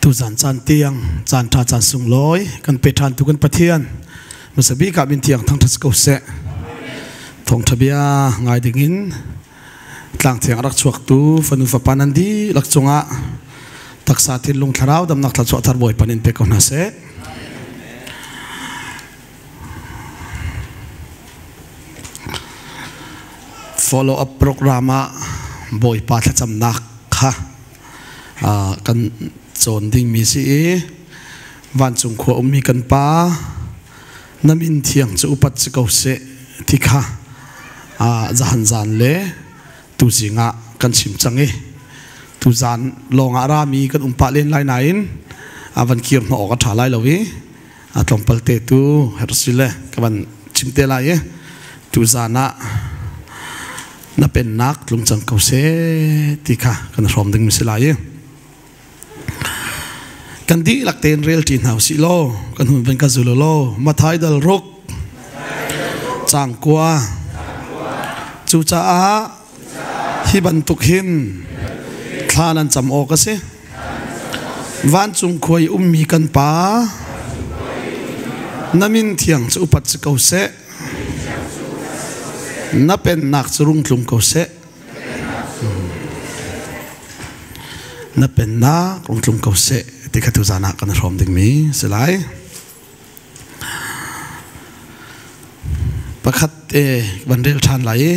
Tuzan caan tiang caan ṭha caan sunglawi kan pe ṭhan tu kan Pathian hmasa bik ah min thiang thangṭhat ko seh. Thawngṭha bia ngai dingin tlang thiang rak chuaktu fanu fapa nan dihlak cungah taksa thinlung thlarau damnak thluachuah thar Bawipa nin pe ko hna seh. Follow up program ah Bawipa thlacamnak kha kan cawn dingmi si i vancung khua ummi kan pa na min thiang cu upat si ko seh ti kha zahan zan le tuzing ah kan chim cang i tuzan lawng ah rami kan um pah len lai nain a van kir hnawh awk a ṭha lai lo i a tlawmpal te tu hersile ka van chim te lai i tuzan ah na pennak tlung cang ko seh ti kha kan hrawm ding mi si lai i kan dihlak tein rel ṭi hna usih law kan hun van ka zul law Mathai dal ruk cang kua cucaah hi bantuk hin thla nan cam awk a si vancung khua i ummi kan pa na min thiang cu upat si ko seh na pennak cu rung tlung ko seh na pennak rung tlung ko seh ti kha tuzan ah kan hrawm dingmi si lai pakhat te van rel ṭhan lai i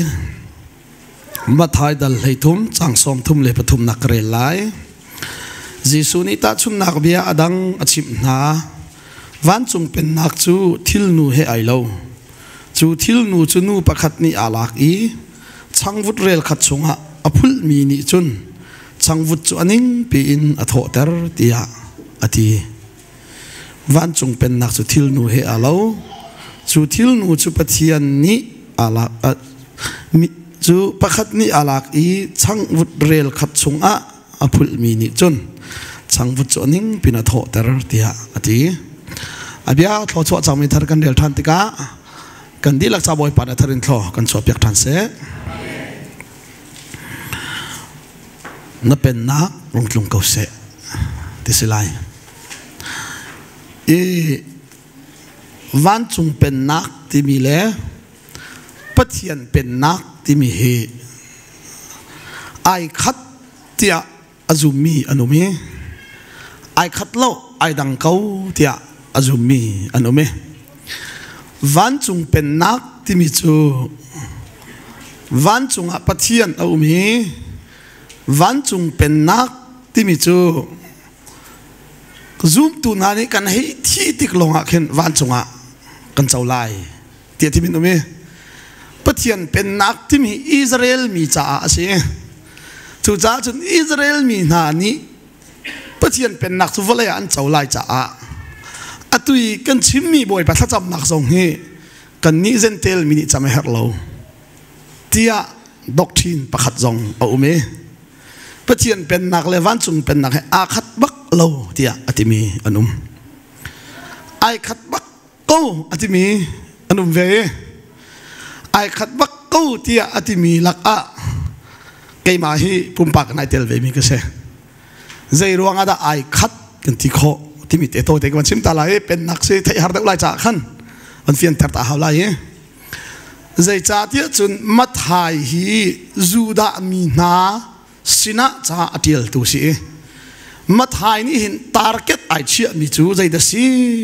Mathai dal 13 cang 33 nak ka rel lai Jesuh nih tahchunhnak bia a dang a chimh hna vancung pennak cu thilnu he ai lo cu thilnu cu nu pakhat nih aa lak i changvut rel khat chungah a phulhmi nih cun changvut cu a ning piin a thawhter tiah a ti. Vancung pennak cu thilnu he aa lo. Cu thilnu cu Pathian nih aa lak cu pakhat nih aa lak i changvut rel khat chungah a phulhmi nih cun changvut cu a ning pin a thawhter tiah a ti. A bia thluachuah cangmi thar kan rel ṭhan tikah kan dihlak ca Bawipa nih a thar in thlaw kan chuahpiak ṭhan seh. Na pennak rung tlung ko seh ti si lai. I vancung pennak timi le Pathian pennak timi hi ai khat tiah a zummi an um i ai khat lo ai dang ko tiah a zummi an um i vancung pennak timi cu vancung ah Pathian a um i vancung pennak timi cu zumtu hna nih kan hei thi tik lawngah khin vancung ah kan co lai tiah timi an um i Pathian pennak timi Israel mi caah a si. Cucaah cun Israel mi hna nih Pathian pennak cu vawlei ah an co lai caah atu i kan chimmi Bawipa thlacamnak zong hi kannih Jentail mi nih cam a herh lo tiah doctrine pakhat zong a um i Pathian pennak le vancung pennak he aa khat bak lo tiah a timi an um. Ai khat bak ko a timi an um ve i ai khat bak ko tiah a timi lakah keimah hi pumpak in ai tel vemi ka si. Zei ruang ah dah ai khat kan ti khawh timi te to te kan chim ta lai i pennak si theih har deuh lai caah khan an fianter ta hau lai i zeicahtiah cun Mathai hi Judah mi hna sinah ca a ṭialtu si i Mathai nih hin target ai chiahmi cu zeidah si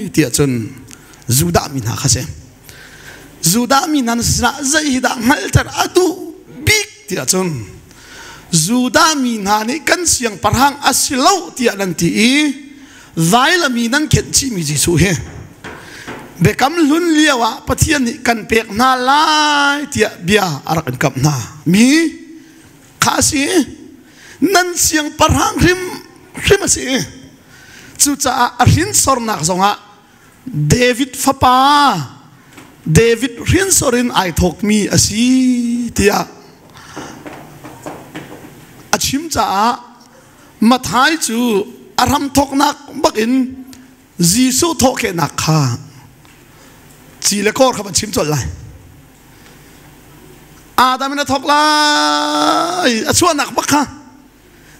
tiah cun Judah mi hna kha si. Judah mi hna sinah zei hi dah hngalhter a duh bik tiah cun Judah mi hna nih kan siangpahrang a si lo tiah nan ti i vailami nan khenh chihmi Jesuh hi biakam hlun lio ah Pathian nih kan pek hna lai tiah bia a rak in kamh hna mi kha a si nan siangpahrang hrim hrim a si cucaah a hrinsornak zongah David fapa David hrinsor in ai thawkmi a si tiah a chim caah Mathai cu a ram thawknak bakin Jesuh thawhkehnak kha ci le kor kha van chim colh lai. Adam in a thawk lai a chuahnak bak kha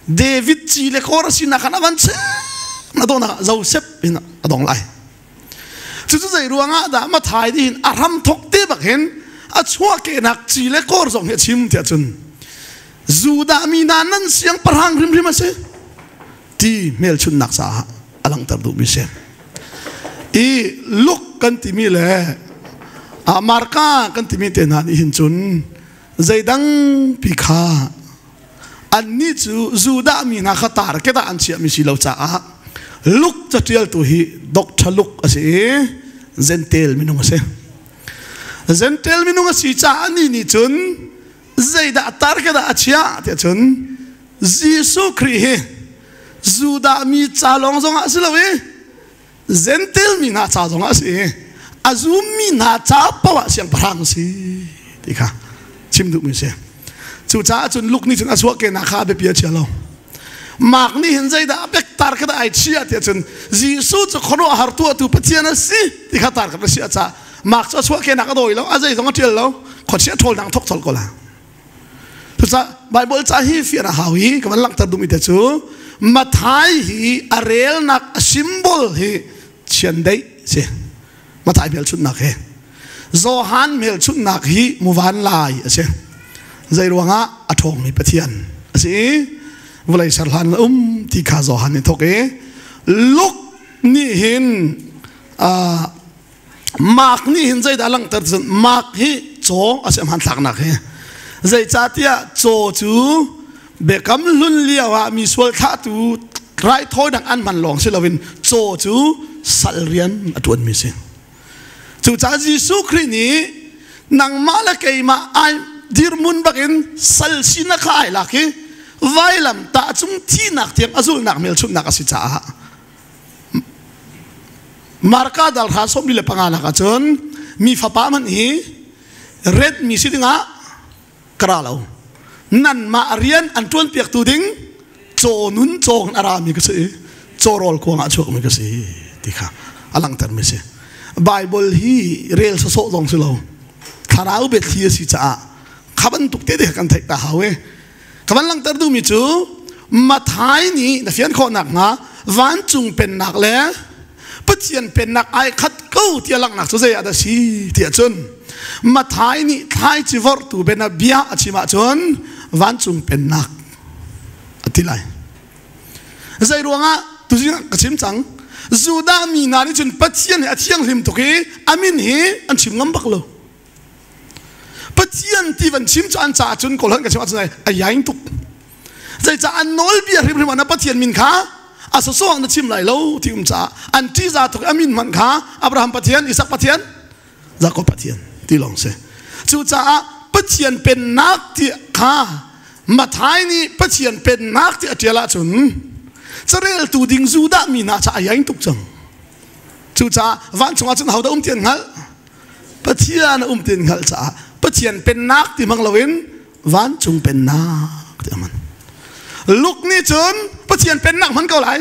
David ci le kor a sinak khan a van chim. A donghnak ah Joseph in a dong lai. Cucu zei ruangah dah Mathai nih hin a hram thok te bak hin a chuahkehnak ci le kawr zong hi a chim tiah cun Judah mi hna nan siangpahrang hrimhrim a si ti hmelchunhnak caah a langhter duhmi si. I Luke kan timi le Marka kan timi te hna nih hin cun zeidang pi kha annih cu Judah mi hna kha target ah an chiahmi si lo caah Luke caṭialtu hi Dr. Luke a si i Gentile minung a si. Gentile minung a si caah anih nih cun zeidah target ah a chiah tiah cun Jesuh Khrih hi Judah mi ca lawng zongah a si lo i Gentile mi hna ca zongah a si i a zummi hna ca paoh ah siangpahrang a si ti kha chim duhmi a si. Cucaah cun Luke nih cun a chuahkehnak kha a biapi a chia lo. Mark nih hin zeidah a bek tar kha dah ai chia tiah cun Jesuh cu khuaruahhar tuahtu Pathian a si ti kha tar kha a si a caah Mark cu a chuahkehnak a dawi lo, a zei zong a ṭial lo, khuachia ṭhawlnak thok colh ko la. Cucaah Bible ca hi fian a hau i ka van langhter duhmi te cu Mathai hi a relnak a symbol hi chiandeih si. Mathai hmelchunhnak hi Johan hmelchunhnak hi muvan lai a si. Zei ruangah a ṭhawngmi Pathian a si i vawlei ser hlan um ti kha Johan nih thok i Luke nih hin Mark nih hin zeidah langhter cun Mark hi caw a si hmanthlaknak hi zeicahtiah caw cu biakam hlun lio ah mi sual thlahtu raithawinak an hman lawng si loin caw cu sal rian a ṭuanmi si. Cucaah Jesuh Khrih nih nangmah le keimah ai dirhmun bakin sal sinak kha ai lak i vailam tah cung thihnak tiang a zulhnak hmelchunhnak a si caah Marka dal hra 25 nak ahcun mi fapa hmanh hi ret mi si dingah ka ra lo nanmah rian an ṭuan piaktu ding caw nun cawng a rami ka si i caw rawl kuang ah chuakmi ka si ti kha a langhtermi si. Bible hi rel sawsawh zong si lo, thlarau biathli a si caah kha bantuk te te kan theih ta hau e. Ka van langhter duhmi cu Mathai nih na fian khawh nakhnga vancung pennak le Pathian pennak ai khat ko ti a langhnak cu zei ah dah si tiah cun Mathai nih thlaici vorhtu ben bia a chim ahcun vancung pennak a ti lai. Zei ruangah tuzing ka chim cang Judah mi hna nih cun Pathian hi a thianghlim tuk i a min hi an chim ngam bak lo. Pathian ti van chim cu an caah cun kawlhan ka chim ahcun a yaing tuk. Zeicah an nawlbia hrimhrim ah na Pathian min kha a sawsawh na chim lai lo ti um caah an ṭihza tuk i a min hmanh kha Abraham Pathian, Isak Pathian, Jakob Pathian ti lawng si. Cucaah Pathian pennak ti kha Mathai nih Pathian pennak ti a ṭial ahcun careltu ding Judah mi hna caah a yaing tuk cang. Cucaah vancung ah cun hodah um ti an hngalh? Pathian a um ti an hngalh caah Pathian pennak ti hmang loin vancung pennak ti a hman. Luke nih cun Pathian pennak hman ko lai.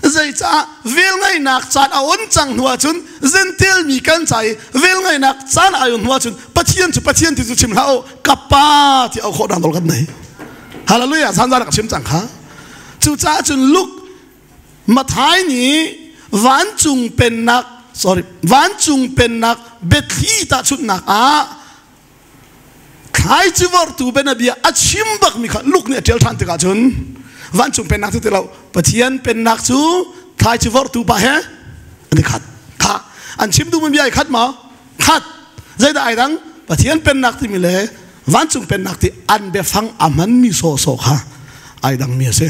Zeicah velngeihnak caan a on cang hnu ahcun Gentile mi kan ca i velngeihnak caan a on hnu ahcun Pathian cu Pathian ti cu chim hlah u, ka Pa ti auh khawh nawl kan nei. Hallelujah! Zan zan ka chim cang kha. Cucaah cun Luke Mathai nih vancung pennak sorry vancung pennak biathli tahchunhnak ah thlaici vortu bianabia a chim bakmi kha Luke nih a ṭial ṭhan tikah cun vancung pennak cu ti lo, Pathian pennak cu thlaici vortu pa he an i khat kha. An chim duhmi bia i khat maw? Khat. Zeidah ai dang? Pathian pennak timi le vancung pennak ti an biafang a hmanmi sawhsawh kha ai dangmi a si.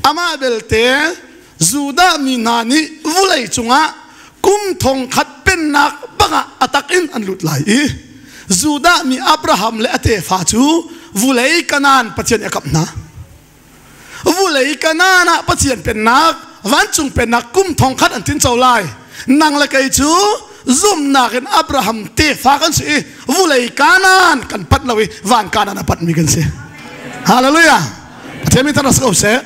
Amah belte Judah mi hna nih vulei cungah kum 1000 pennak bangah a tak in an lut lai i Judah mi Abraham le a tefa cu vulei Kanaan Pathian a kamh hna. Vulei Kanaan ah Pathian pennak, vancung pennak kum 1000 an tinco lai. Nang le kei cu zumhnak in Abraham tefa kan si i vulei Kanaan kan panh lo i van Kanaan a panhmi kan si. Hallelujah. Pathian min thangṭhat ko seh.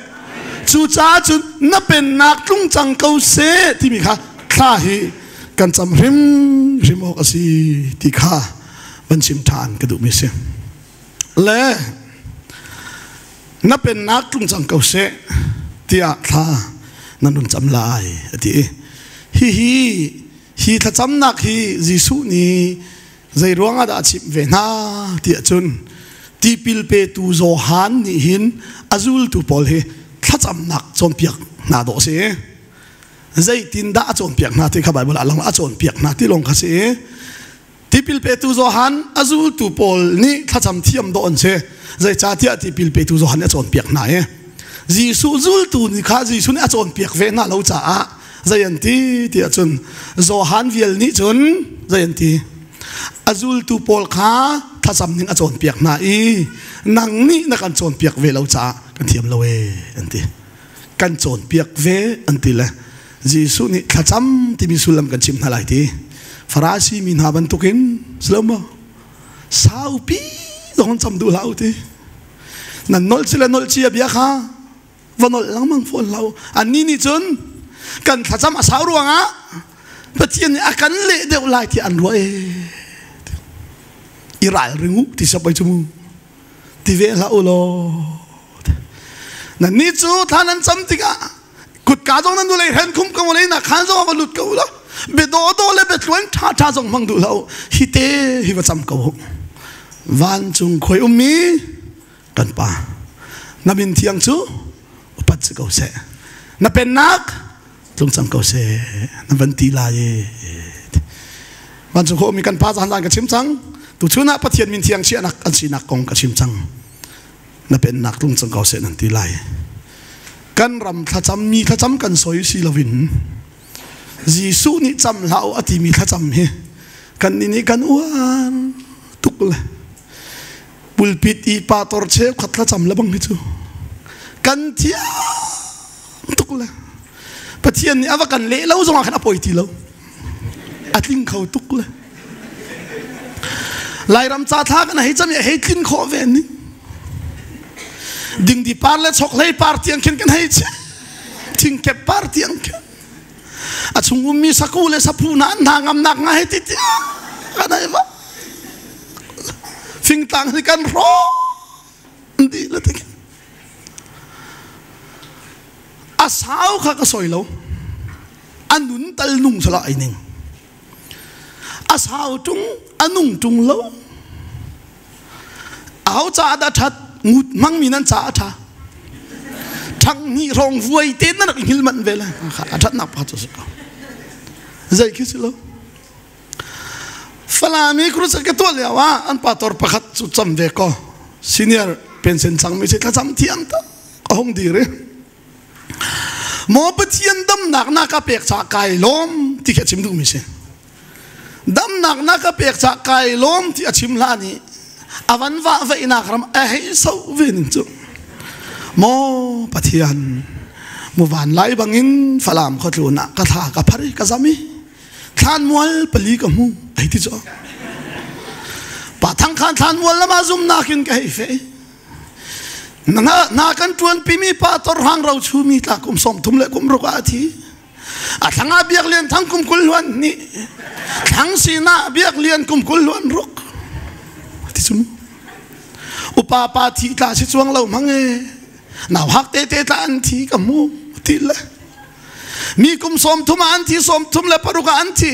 Cucaah cun na pennak tlung cang ko seh timi kha thla hi kan cam hrimhrim awk a si ti kha van chim ṭhan ka duhmi si. Le na pennak tlung cang ko seh tiah thla Nan run cam lai a ti. Hihi hi thlacamnak hi Jesuh nih zei ruangah dah a chimh ve hna ti ahcun tipil petu Johan nih hin a zultu pawl hi thlacamnak cawnpiak hna dawh a si. Zeitindah a cawnpiak hna ti kha Baibal ah lang a cawnpiak hna ti lawng kha si. Tipil petu Johan a zultu pawl nih thlacam thiam dawh an si. Zeicahtiah tipil petu Johan nih a cawnpiak hna i Jesuh zultu nih kha Jesuh nih a cawnpiak ve hna lo caah zei an ti ti ahcun Johan vial nih cun zei an ti a zultu pawl kha thlacam ning a cawnpiak hna i nang nih na kan cawnpiak ve lo caah kan thiam lo ee an ti. Kan cawnpiak ve an ti le Jesuh nih thlacam timi sullam kan chim hna lai ti. Farasi mi hna bantukin si lo maw? Saupi zong cam duh hlah u ti. Nan nolh ci le nolh ci a bia kha va nolh lengmang fawn hlah u. Annih nih cun kan thlacam a sau ruangah Pathian nih a kan leh deuh lai ti an ruah ee. I ralring u ti siap oi cu mu. Ti ve hlah u law. Nannih cu thla nan cam tikah kutka zong nan lei hren khum ko lei na khan zong va lut ko la be do do le be tluan tha tha zong hmang duh lo hi te hi va cam ko vancung khoi ummi kan pa na min thiang cu upat si ko seh na pennak tlung cang ko seh na van ti lai e vancung khoi ummi kan pa zan zan ka chim cang tu chun ah pathian min thiang chiahnak an sinak kong ka chim cang na pennak tlung cang ko seh nan ti lai kan ram thlacam mi thlacam kan soi si loin Jesuh nih cam hlah u a timi thlacam hi kan nih kan uar tuk le pulpit i pator cheukhat thlacam le bang hi cu kan thiam tuk le Pathian nih a va kan leh lo zongah khan a poi ti lo a tling kho tuk le Lairam ca thla kan hei cam i hei tlin khawh ve ni dingdi par le chokhlei par tiang khin kan hei che thingkep par tiang khin a chung ummi saku le saphu na an hna ngamnak nga hei ti tiang kan hei va fingtlang hi kan hrawh di le tik a sau kha ka soi lo a nun tal nung sala ai ning a sau ṭung a nung ṭung lo aho caah dah ṭhat ngut hmangmi nan caah a ṭha ṭhang hnih hrawng vuai te nan rak hngil manh ve le a ṭhatnak pakhat cu si ko zei khi si lo Falami crusade ka tuah lio ah an pastor pakhat cu cam ve ko senior pension cangmi si thlacam thiam tak a hung dir i Maw Pathian damnak na ka pek caah kai lawm ti khi a chim duhmi si. Damnak na ka pek caah kai lawm ti a chim hlan i a van vah veihnak ram a hei so ve ning cu. Maw Pathian muvan lai bangin Falam khuatlun ah ka thla ka phar i ka zam i thlanmual pali ka hmu hei ti cu. Pa thang khan thlanmual lam ah zumnak in ka hei fe. Na kan ṭuanpimi pa torhang ro chumi tla kum 30 le kum ruk ah a thi. A thlang ah Biak Lian Thang kum 20 hluan hnih. Thlang sinah Biak Lian kum 20 hluan ruk. Ti cu mu. Upa pa thi tla si chuang lo hmang e. Nau hak te te tla an thi ka mu ti le. Mi kum 30 ah an thi 36 ah an thi.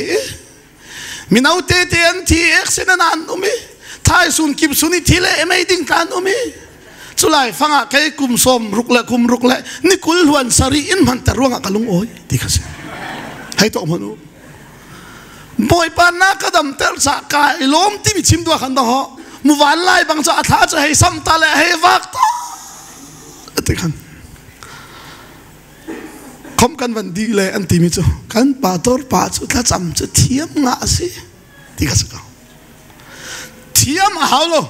Mino tete an thi accident an um i thaisun kip sun i thi le emei ding ka an um i culai fangah kei kum sawm ruk le kum ruk le ni kul hluan sari in hman ter ruangah ka lung awi ti kha si hei to hman u bawipa na ka dam ter sa ka i lawm timi chim dua khan ho mu van lai bang cha a thla cha hei sam ta le hei vak ta ti khan Khom kan van di le an timi cu kan pastor pa cu thlacam cu thiam nga a si ti kha si ko. Thiam a hau lo.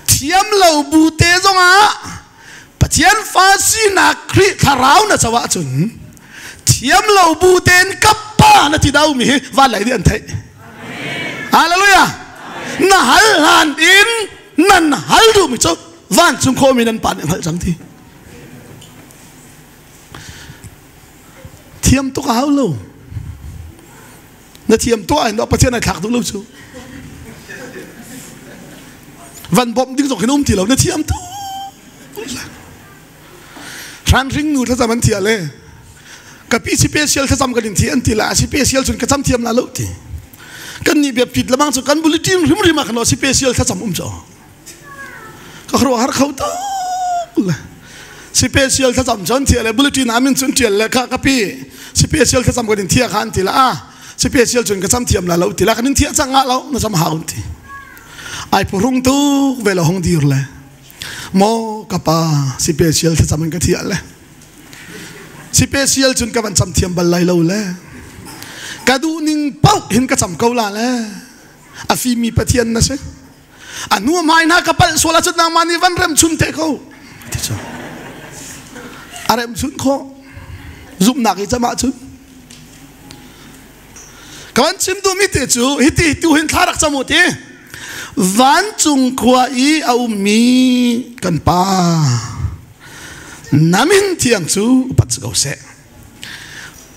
Thiam lo bu te zongah Pathian fa sinak Khrih thlarau na co ahcun thiam lo bu tein kappa na ti dau mi hi van lei nih an theih. Hallelujah. Na hal hlan in nan hal duh mi cu vancung khawmi nan pa nih hngalh cang ti. Thiam tuk a hau lo. Na thiam tuah in Pathian ai thlak duh lo cu. Van bawmh ding zong hin um ti lo na thiam tuk. Hranhring nu thlacam an thiah le. Ka pi special thlacam kan in thi an ti la, special cun ka cam thiam la lo ti. Kan nih biapit lamang cu kan bulletin hrimhrim ah kan special thlacam um cu. Ka khuaruah har kho tuk le. Special thlacam cun thia le bulletin amin cun tial le kha ka pi special thlacam kan in thia kha an ti la a special cun ka cam thiam la lo ti la kan in thia cang nga lo na cam hau ti. Ai purung tuk ve lo hong dir le. Maw ka pa special thlacam in ka thia le. Special cun ka van cam thiam bal lai lo le. Ka duh ning paoh hin ka cam ko la le. A fimi Pathian na si. A hnu hmai hna ka palh sual ahcun nangmah nih van rem chun te ko. Ti cu. A rem chun khawh. Zumhnak i cam ahcun. Ka van chim duhmi te cu hiti tu hin thla rak cam u ti. Vancung khua i a ummi kan pa na min thiang cu upat si ko seh.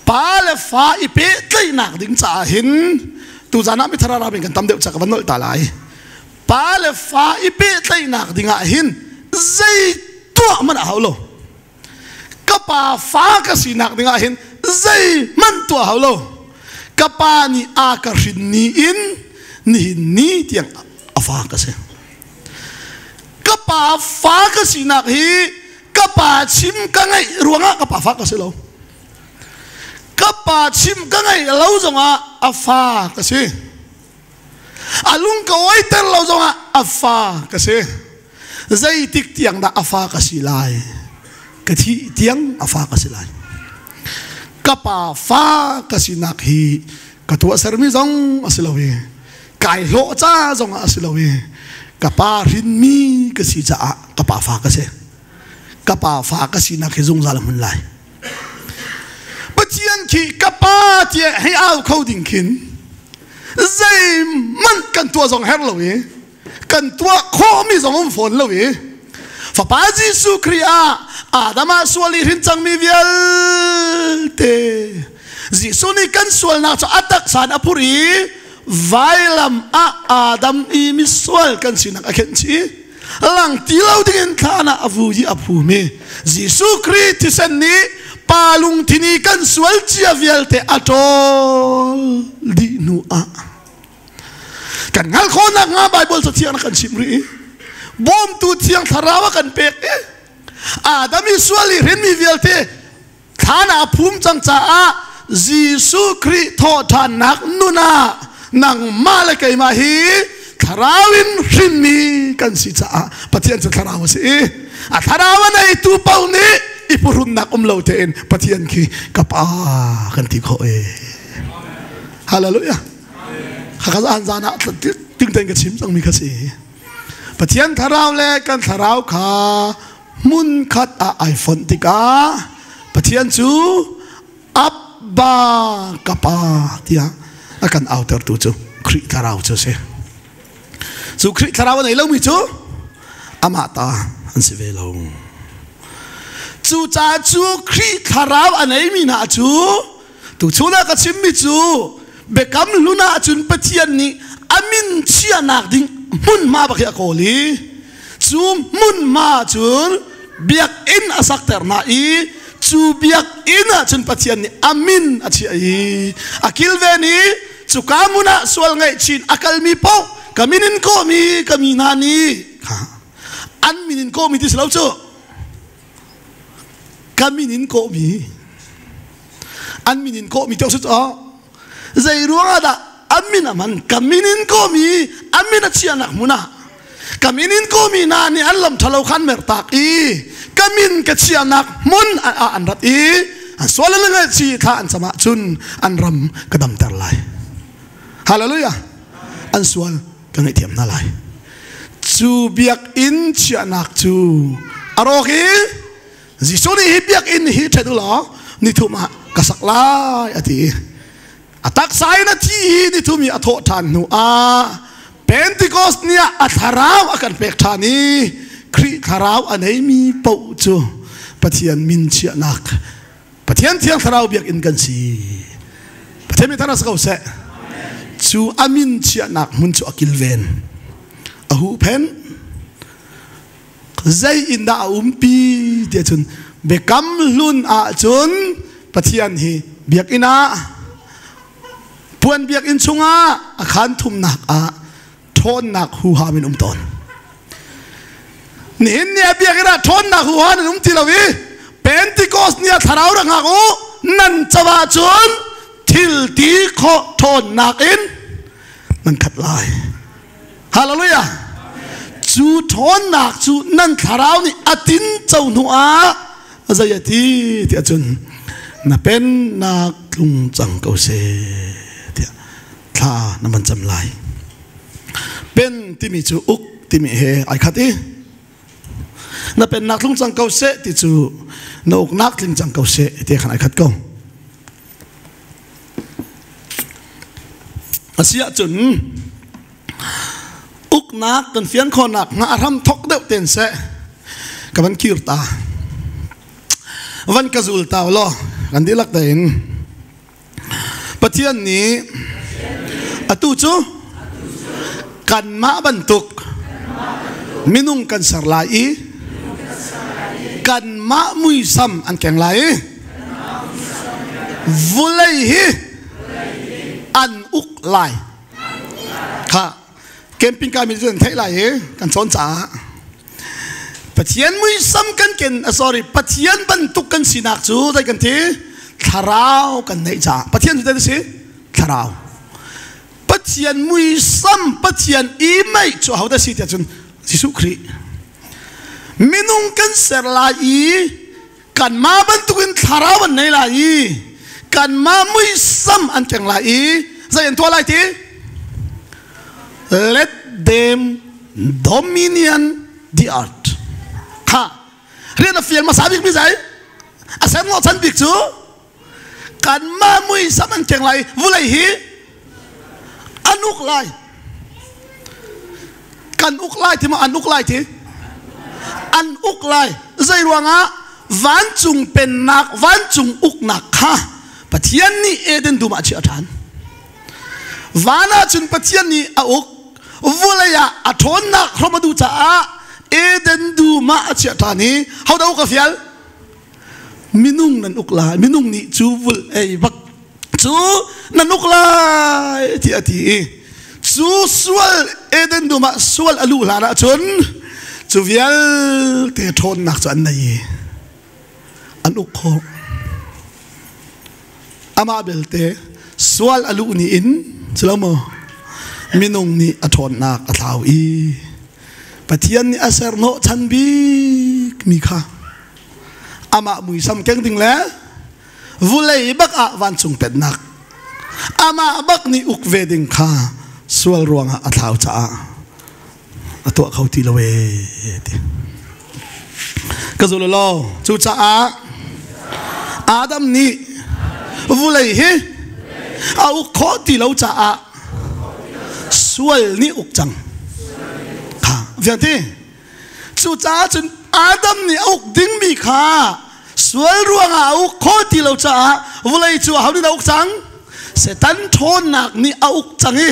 Pa le fa i pehtlaihnak ding caah hin tuzan ah mithar arabin kan tam deuh ca ka van nolh ta lai. Pa le fa i pehtlaihnak ding ah hin zei tuah man a hau lo. Ka pa fa ka sinak ding ah hin zeihmanh tuah hau lo. Ka pa nih a ka hrin ni in nihin ni tiang a fa ka si. Ka pa fa ka sinak hi ka pa chim ka ngaih ruangah ka pa fa ka si lo. Ka pa chim ka ngaih lo zongah a fa ka si. A lung ka awiter lo zongah a fa ka si. Zeitik tiang dah a fa ka si lai? Ka thih tiang a fa ka si lai. Ka pa fa ka sinak hi ka tuahsermi zong a si lo i kai hlawh ca zongah a si lo i ka pa hrinmi ka si caah ka pa fa ka si. Ka pa fa ka sinak hi zungzal a hmun lai. Pathian khi ka pa tiah hei au kho ding khin zeihmanh kan tuah zong herh lo i kan tuah khawhmi zong um fawn lo i Fapa Jesuh Khrih ah Adam ah sual i hrin cangmi vialte Jesuh nih kan sualnak cu a taksa in a phurh i vailam ah Adam i misual kan sinak a khenh chih lang ti lo dingin thlan ah a vu i a phumi Jesuh Khrih thisen nih pa lungthin i kan sual cia vialte a ṭawl dih hnu ah kan hngalh khawh nakhnga Baibal cathiang kan chimh rih i bawmtu thiang thlarau a kan pek i Adam i sual i hrinmi vialte thlan ah a phum cang caah Jesuh Khrih thawhṭhannak nun ah nangmah le keimah hi thlarau in hrinmi kan si caah Pathian cu thlarau a si i a thlarau a neitu paoh nih i phuhrunnak um lo tein Pathian khi ka pa kan ti khawh e. Hallelujah. Khakha zan zan ah ting tein ka chim cangmi kha si. Pathian thlarau le kan thlarau kha hmunkhat ah ai fonh tikah Pathian cu Abba ka pa tiah a kan autertu cu Khrih thlarau cu a si. Cu Khrih thlarau a nei lomi cu amah ta an si ve lo. Cucaah cu Khrih thlarau a neimi hna cu tuchun ah ka chimmi cu biakam hlun ah cun Pathian nih a min chiahnak ding hmunhma bak hi a kawl i cu hmunhma cun biakinn a sakter hna i cu biakinn ah cun Pathian nih a min a chiah i a kilven i cuka hmun ah sual ngaihchin a kalmi paoh ka min in kawhmi ka mi hna nih kha an min in kawhmi ti si lo cu ka min in kawhmi an min in kawhmi ti si zei ruangah dah an min a man ka min in kawmi an min a chiahnak hmun ah ka min in kawmi hna nih an lam ṭhalo khan mertak i ka min ka chiahnak hmun ah an rat i an sual an ngaihchih thla an cam ahcun an ram ka damter lai. Hallelujah. An sual ka ngaihthiam hna lai. Cu biakinn chiahnak cu a rawk i Jesuh nih hi biakinn hi ṭhen u law nithum ah ka sak lai a ti. A taksa in a thi i nithum i a thawh ṭhan hnu ah Pentecost ni ah a thlarau a kan pek ṭhan i Khrih thlarau a neimi paoh cu Pathian min chiahnak Pathian thiang thlarau biakinn kan si. Pathian min thar si ko seh. Cu a min chiahnak hmun cu a kilven. A huhphenh. Zei in dah a umpi tiah cun biakam hlun ahcun Pathian hi biakinn ah puan biakinn chungah a khaan thumnak ah ṭhawnnak huham in um tawn. Nihin ni ah biakinn ah ṭhawnnak huham in um ti lo i Pentecost ni ah thlarau rak ngak u nan cawa cun thil ti khawh ṭhawnnak in nan khat lai. Hallelujah! Cu ṭhawnnak cu nan thlarau nih a tin co hnu ah zei a ti tiah cun na pennak tlung cang ko seh tiah thla na van cam lai. Pen timi cu uk timi he ai khat i na pennak tlung cang ko seh ti cu na uknak tling cang ko seh ti khan ai khat ko. Asi ahcun uknak kan fian khawhnak hnga a hram thok deuh ten seh ka van kir ta van ka zul ta law kan dihlak tein Pathian nih atu cu kanmah bantuk minung kan ser lai i kanmah muisam an keng lai i vulei hi an uk lai kha camping kai mi cu an theih lai i kan cawn caah Pathian muisam kan ken sorry Pathian bantuk kan sinak cu zei kan ti thlarau kan neih caah Pathian cu zei si thlarau Pathian muisam Pathian i meih cu ahodah si tiah cun Jesuh Khrih minung kan ser lai i kanmah bantukin thlarau an nei lai i kanmah muisam an keng lai i zei an tuah lai ti let them dominion the earth kha rian a fial hmasa bik mi zai a sem ngawh chan bik cu kanmah muisam an keng lai vulei hi an uk lai kan uk lai ti maw an uk lai ti an uk lai zei ruangah vancung pennak vancung uknak kha Pathian nih Eden dum ah chiah ṭhan van ah cun Pathian nih a uk vulei ah a ṭhawnnak hrom a duh caah Eden dum ah a chiah ṭhan i hodah uk a fial minung nan uk lai minung nih cu vul ei bak cu nan uk lai ti a ti i cu sual Eden dum ah sual a luh hlan ah cun cu vialte ṭhawnnak cu an nei i an uk khawh amah belte sual a luh ni in culo maw minung nih a ṭhawnnak a thlau i Pathian nih a ser hnawhchan bik mi kha amah muisam keng ding le vulei bak ah vancung pennak amah bak nih uk ve ding kha sual ruangah a thlau caah a tuah kho ti lo ee ti ka zul lo cucaah Adam nih vulei hi a uk khawh ti lo caah sual nih uk cang kha vialte Cucaah cun Adam nih a uk dingmi kha sual ruangah a uk kho ti lo caah vawlei cu aho nih dah a uk cang? Satan ṭhawnnak nih a uk cang i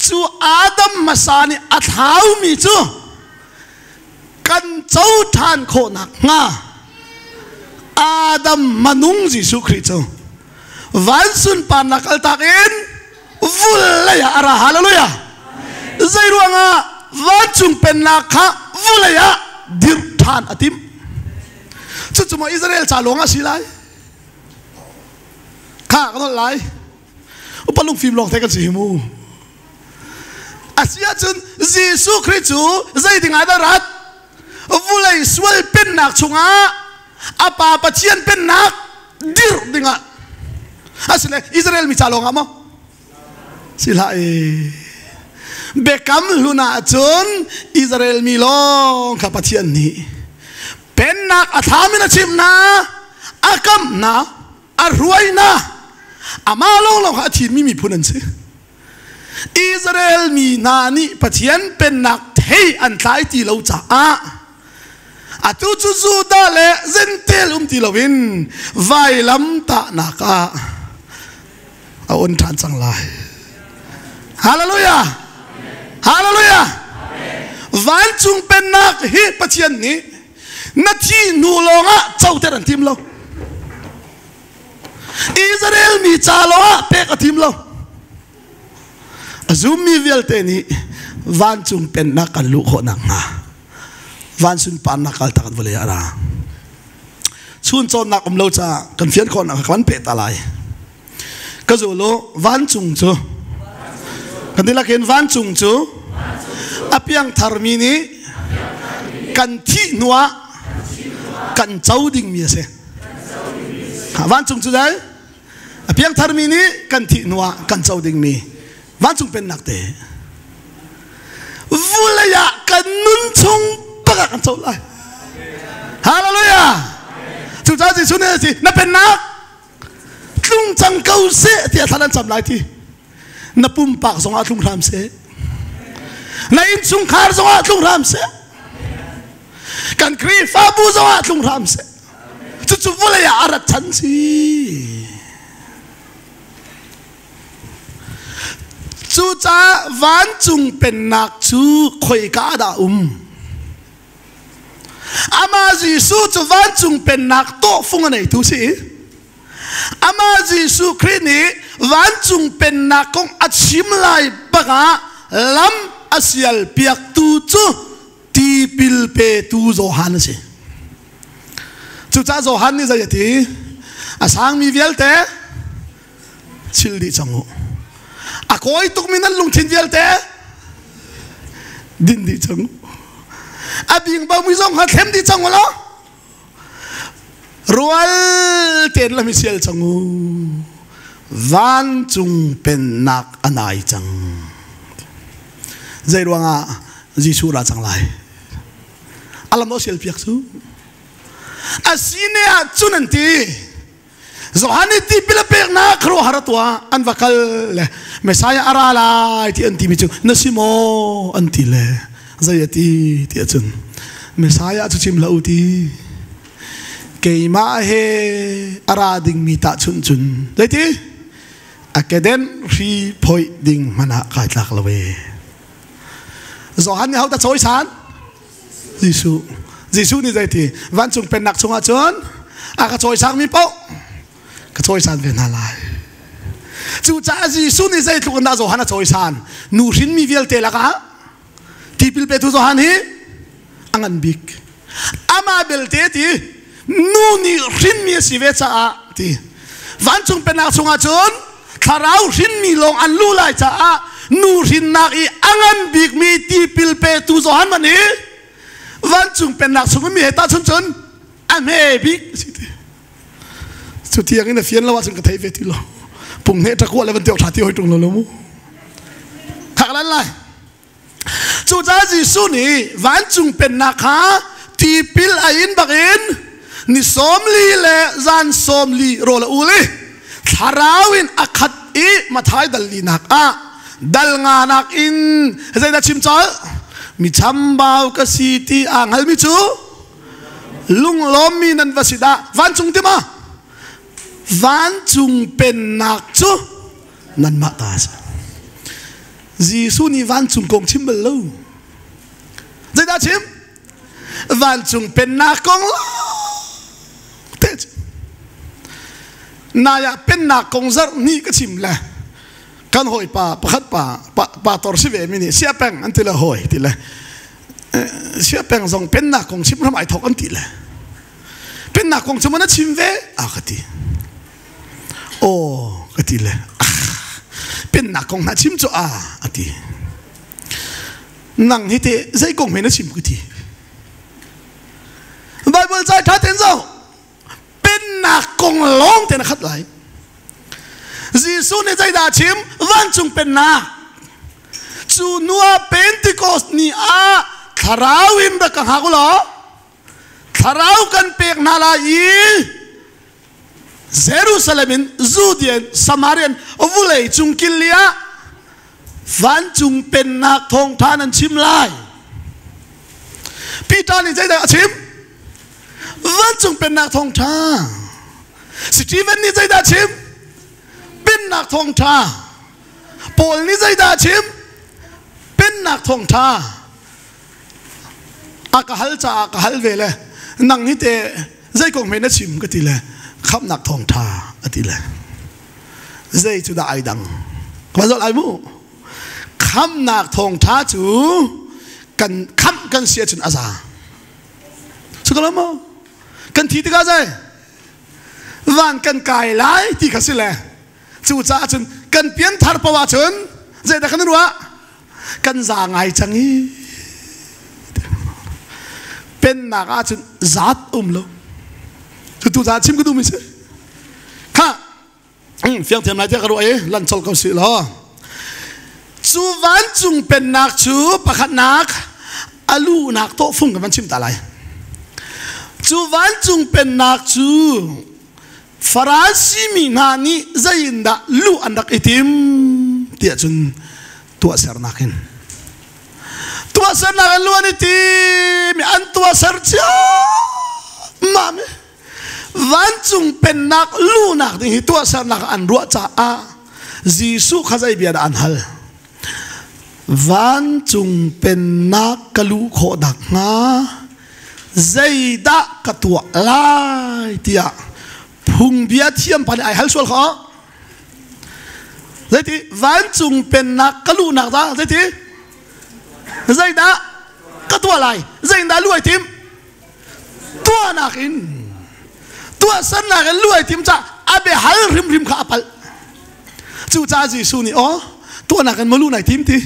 cu Adam hmasa nih a thlaumi cu kan co ṭhan khawhnak hnga Adam manung Jesuh Khrih cu van sunparnak kaltak in vulei ah a ra hallelujah zei ruangah vancung pennak kha vulei ah dirh ṭhan a timh cucu maw Israel ca lawng ah si lai kha ka nolh lai upa lungfim lawng te kan si hi mu a si ahcun Jesuh Khrih cu zei ding ah dah rat vulei sual pennak chungah a pa Pathian pennak dirh dingah asile Israel mi ca lawng ah maw si hlah e biakam hlun ah cun Israel mi lawng kha Pathian nih pennak a thlam in a chimh hna a kamh hna a hruai hna amah lawnglawng kha a thimmi miphun an si Israel mi hna nih Pathian pennak thei an tlai ti lo caah atu cu Judah le Gentile um ti loin vailam tahnak ah a on ṭhan cang lai. Hallelujah! Hallelujah! Vancung pennak hi Pathian nih na thi hnu lawngah coter an tim lo. Israel mi ca lo ah pek a tim lo. A zummi vialte nih vancung pennak kan luh khawh nakhnga van sunparnak kaltak in vawlei ah a ra. Chun cawnnak um lo caah kan fian khawhnak kan peh ta lai. Ka zul u, vancung cu kan tilak in vancung cu a piangtharmi nih kan thih hnuah kan co dingmi a si. Vancung cu dai a piangtharmi nih kan thih hnuah kan co dingmi vancung pennak te vulei ah kan nun chung bak ah kan co lai. Hallelujah! Cucaah Jesuh nih a ti, na pennak tlung cang ko seh tiah thla nan cam lai ti na pumpak zongah tlung hram seh na innchungkhar zongah tlung hram seh kan Khrihfabu zongah tlung hram seh cucu vawlei ah a rat chan si cucaah vancung pennak cu khoika dah um Amah Jesuh cu vancung pennak tawhfung a neitu si. Amah Jesuh Khrih nih vancung pennak kong a chim lai bakah lam a sial piaktu cu tipil petu Johan a si. Cucaah Johan nih zei a ti? A sangmi vialte chil dih cang u. A kawi tukmi nan lungthin vialte din dih cang u. A bingbomi zong kha thlem dih cang u law rual tein lam i sial cang u. Vancung pennak a nai cang. Zei ruangah Jesuh ra cang lai? A lam sial piak cu. A sine ah cun an ti. Johan nih tipil a peknak khuaruahhar a tuah an va kal le Messiah a ra lai ti an timi cu na si maw an ti le zei a ti ti ahcun Messiah cu chim hlah u ti keimah he a ra dingmi tahchunh cun zeiti a keden hri phoih ding hmanh ah kai tlak lo e Johan nih hodah cawisan Jesuh. Jesuh nih zeiti vancung pennak chungah cun a ka cawisangmi paoh ka cawisan ve hna lai. Cucaah Jesuh nih zeitluk in dah Johan a cawisan? Nu hrinmi vialte lakah tipil petu Johan hi a ngan bik. Amah belte ti nu nih hrinmi a si ve caah ti vancung pennak chungah cun thlarau hrinmi lawng an lu lai caah nu hrinnak i a ngan bikmi tipil petu Johan man hi vancung pennak chung mi he tahchun cun a hme bik si ti cu tiang in a fian lo ahcun ka thei ve ti lo pung hne ṭakua le van tiok ṭha ti hoi ṭung lo lo mu khak lan lai Cucaah Jesuh nih vancung pennak kha tipil a in bakin ni 40 le zan 40 rawl a ul i thlarau in a khat i Mathai dal linak ah dal nganak in zeidah chim colh mi chambau ka si ti aa hngalmi cu lunglawmmi nan va si dah vancung ti ma vancung pennak cu nanmah ta a si Jesuh nih vancung kong chim bal lo. Zeidah chim? Vancung pennak kong te Nai ah pennak kong zarh hnih ka chim le kan hawi pa pakhat pa pa tor si ve mi nih sia peng an ti le hawi ti le sia peng zong pennak kong chim ram ai thok an ti le pennak kong cu man a chim ve a ka ti Aw ka ti le pennak kong hna chim cu a a ti. Nang hi te zei kong hme na chim ka ti. Bible cai tha ten zo pennak kong lawng te na khat lai. Jesuh nih zeidah chim vancung pennak cu nua Pentecost ni ah thlarau in rak ka hngak u law thlarau kan pek hna lai i Jerusalem in Judean Samarian vulei cung killi ah vancung pennak thawngtha nan chim lai. Peter nih zeidah a chim? Vancung pennak thawngtha. Stephen nih zeidah a chim? Pennak thawngtha. Paul nih zeidah a chim? Pennak thawngtha. A ka hal caah ka hal ve le nang hi te zei kong hme na chim ka ti le khamhnak thawngtha a ti le. Zei cu dah ai dang? Ka zoh lai mu. Khamnak thawngtha cu kan khamh kan si ahcun a za. Sukala maw? Kan thi tikah zei? Van kan kai lai ti kha si le. Cucaah cun kan pianthar paoh ahcun zeidah kan ruah? Kan za ngai cang i pennak ahcun zat um lo. Cutu za chim ka duhmi si. Kha fiang thiam lai tiah ka ruah i lan colh ko si law. Cu vancung pennak cu pakhatnak a luhnak tawhfung kan van chim ta lai. Cu vancung pennak cu Farasi mi hna nih zeiindah luh an rak i tim tiah cun tuahsernak in tuahsernak in luh an i tim i an tuahser ciammam i vancung pennak luhnak ding hi tuahsernak an ruah caah Jesuh kha zei bia dah an hal? Vancung pennak ka luh khawh nakhnga zeidah ka tuah lai tiah phungbia thiam pa nih ai hal sual kho. Zeiti vancung pennak ka luhnak dah zeiti zeidah ka tuah lai zeidah lu ai tim tuahnak in tuahsernak in lu ai tim ca a biahal hrimhrim kha a palh. Cucaah Jesuh nih aw tuahnak in maw lu nai tim ti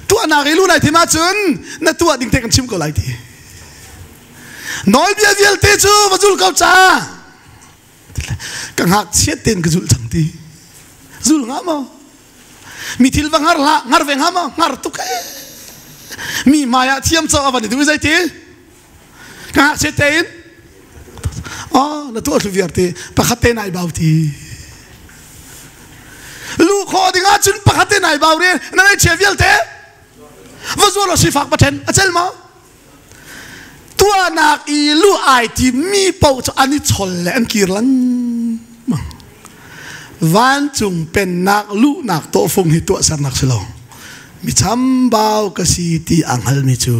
tuahnak i lu nai tim ahcun na tuah ding te kan chim ko lai ti nawlbia vialte cu va zul ko ca ka ngakchiat tein ka zulh cang ti zul nga maw mi thil va ngar hlah ngar ve hnga maw ngar tuk ee mi hmai ah thiam co a van i duh i zeiti ka ngakchiat tein oh na tuah thlu viar ti pakhat te nai bau ti lu khawh ding ahcun pakhat te nai bau ri na ngaihchia vialte va zual lo sifak pa then a cel maw tuahnak i lu ai ti mi paoh cu an i chol le an kir lengmang vancung pennak luhnak tawhfung hi tuahsernak si lo mi chambau ka si ti a hngalmi cu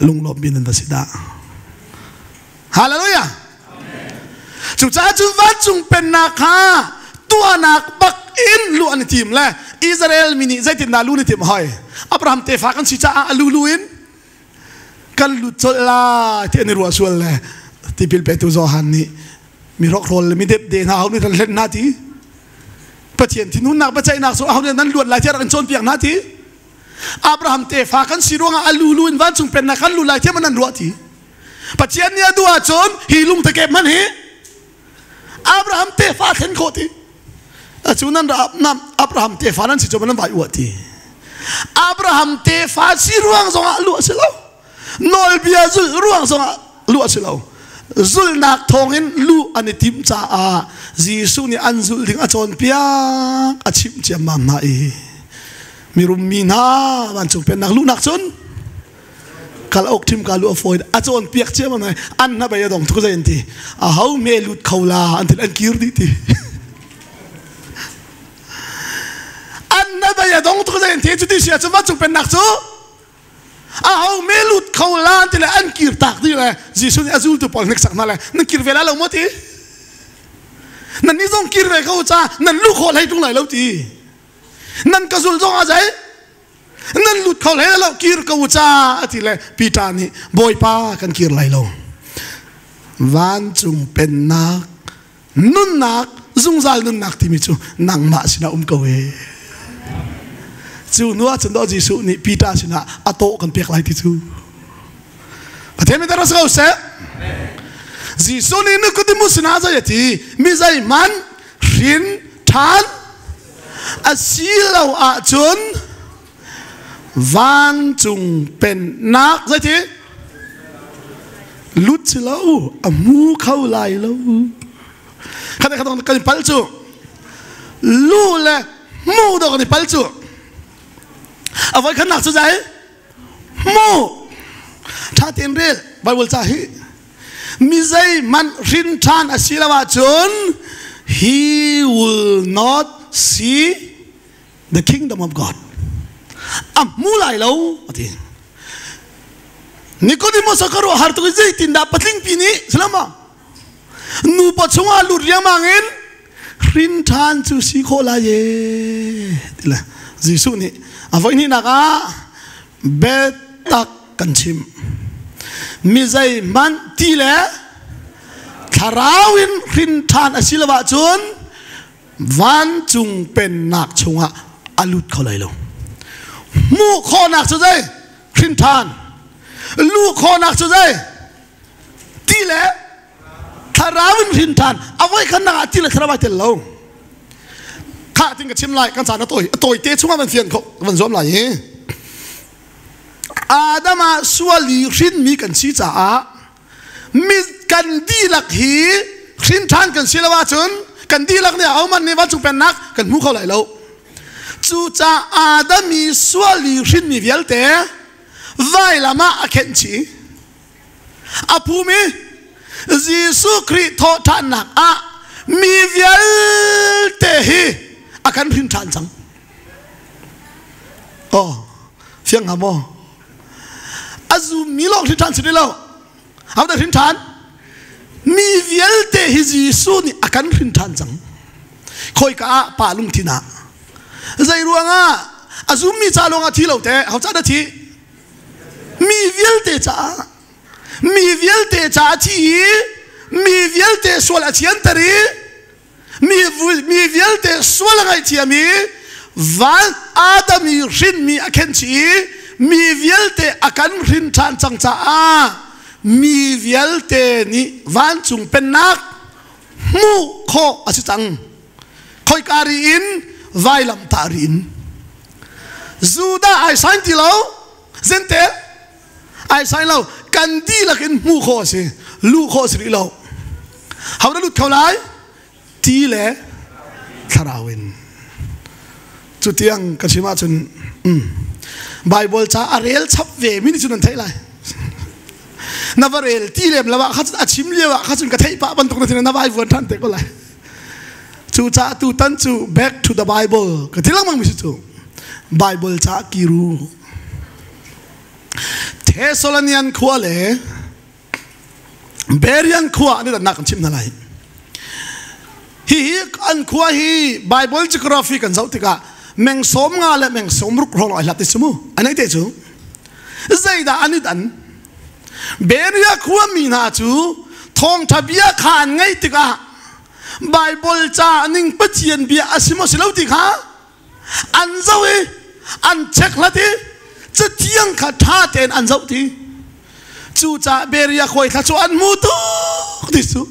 lunglawmmi nan va si dah Hallelujah cucaah cu vancung pennak kha tuahnak bak in luh an i tim le Israel mi nih zeitindah lu an i tim hoi Abraham tefa kan si caah a lulu in kan lut colh lai ti an i ruah sual le tipil petu Johan nih mi hrokhrawl le mi depde hna ho nih kan hlen hna ti Pathian thinhunnak biaceihnak cu aho nih nan luat lai tiah rak in cawnpiak hna ti Abraham tefa kan si ruangah a lulu in vancung pennak kan lu lai tiah man an ruah ti Pathian nih a duh ahcun hi lungtakep hmanh hi Abraham tefa thlen khawh ti acu nan nam Abraham tefa nan si cu nan vai uah ti Abraham tefa si ruang zongah luah si lo nawlbia zulh ruang zongah luah si lo zulhnak thawngin lu an i timh caah Jesuh nih an zulh ding a cawnpiak a chimh ciammam hna i mirum mi hna vancung pennak luhnak cun kal ok thim ka lu a fawi a cawnpiak ciammam hna an hna bei a dong tuk zei an ti a ho me lut kho la an ti an kir dih ti an hna bei a dong tuk zei an ti cuti si ahcun vancung pennak cu aho me lut kho la ti le an kir tak dih le Jesuh nih a zultu pawl hneksak hna le nan kir ve lai lo maw ti nan nih zong kir ve ko ca nan lu khawh hlei tung lai lo ti nan ka zul zong a zei nan lut kho hlei lo kir ko ca a ti le Peter nih Bawipa kan kir lai lo vancung pennak nunnak zungzal nunnak timi cu nangmah sinah um ko e cu nu ah cun dawh Jesuh nih Peter sinah a tawh kan pek lai ti cu Pathian mi tar ko seh Jesuh nih Nicodemus sinah zei a ti mi zeihmanh hrin ṭhan a si lo ahcun vancung pennak zeiti lut si lo a hmu kho lai lo khat khat kan i pal cu lu le hmu do kan i pal cu a voi khatnak cu zai hmu tha tein rel bible ca hi mi zeihmanh hrin ṭhan a si lo ahcun he will not see the kingdom of God a hmu lai lo a ti Nicodemus a ka ruah har tuk i zeitindah patling pi nih salama nupa chungah lut riangmang in Hrin ṭhan cu si khawh lai e ti le Jesuh nih a voihnihnak ah biatak kan chim. Mi zeihmanh ti le thlarau in hrin ṭhan a si lo ahcun vancung pennak chungah a lut kho lai lo. Hmuh khawhnak cu zei? Hrin ṭhan. Luh khawhnak cu zei? Ti le thlarau in hrin ṭhan. A voi khatnak ah ti le thlarau ai tel lo. Khah tin ka chim lai kan caan a tawi a tawi te chungah van fian kho van zuam lai hi. Adam ah sual i hrinmi kan si caah mi kan dihlak hi hrin ṭhan kan si lo ahcun kan dihlak nih ahohmanh nih vancung pennak kan hmu kho lai lo. Cucaah Adam i sual i hrinmi vialte vailam ah a khenh chih. A phum i Jesuh Khrih thawhṭhannak ah mi vialte hi a kan hrin ṭhan cang. Oh, fiang hnga maw? A zummi lawng hrin ṭhan si ti lo. Ahodah hrin ṭhan? Mi vialte hi Jesuh nih a kan hrin ṭhan cang. Khawika ah pa lungthin ah. Zei ruangah a zummi ca lawng ah thi lo te, ho ca dah thi? Mi vialte caah mi vialte caah thi i mi vialte sual a thianter i mi, mi vialte sual a ngaihthiam i van Adam i hrinmi a khenchih i mi vialte a kan hrin ṭhan cang caah mi vialte nih vancung pennak hmuh khawh a si cang. Khoika ri in vailamtah ri in Judah ai sain ti lo Zentel ai sain lo kan dihlak in hmuh khawh a si luh khawh a si rih lo ho dah lut kho lai ti le thlarau in cu tiang ka chim ahcun Bible ca a rel chap ve mi nih cun an theih lai na va rel ti lem lo ah kha a chim lio ah kha cun ka theih pah bantuk na thin na vai vuan ṭhan te ko lai Cucaah tutan cu back to the Bible ka ti lengmang mi si cu Bible ca kiru Thessalonian khua le Berean khua an i dannak kan chim hna lai. Hihi an khua hi Bible geography kan zoh tikah meng sawm nga le meng sawm ruk hrawng ai hlat ti cu mu anei te cu zeidah an i dan Berea khuami hna cu thawngṭha bia kha an ngaih tikah Baibal ca ning Pathian bia a si maw si lo ti kha an zoh i an chekhlat i cathiang kha ṭha tein an zoh ti. Cucaah Berea khuai thla cu an hmu tuk ti cu.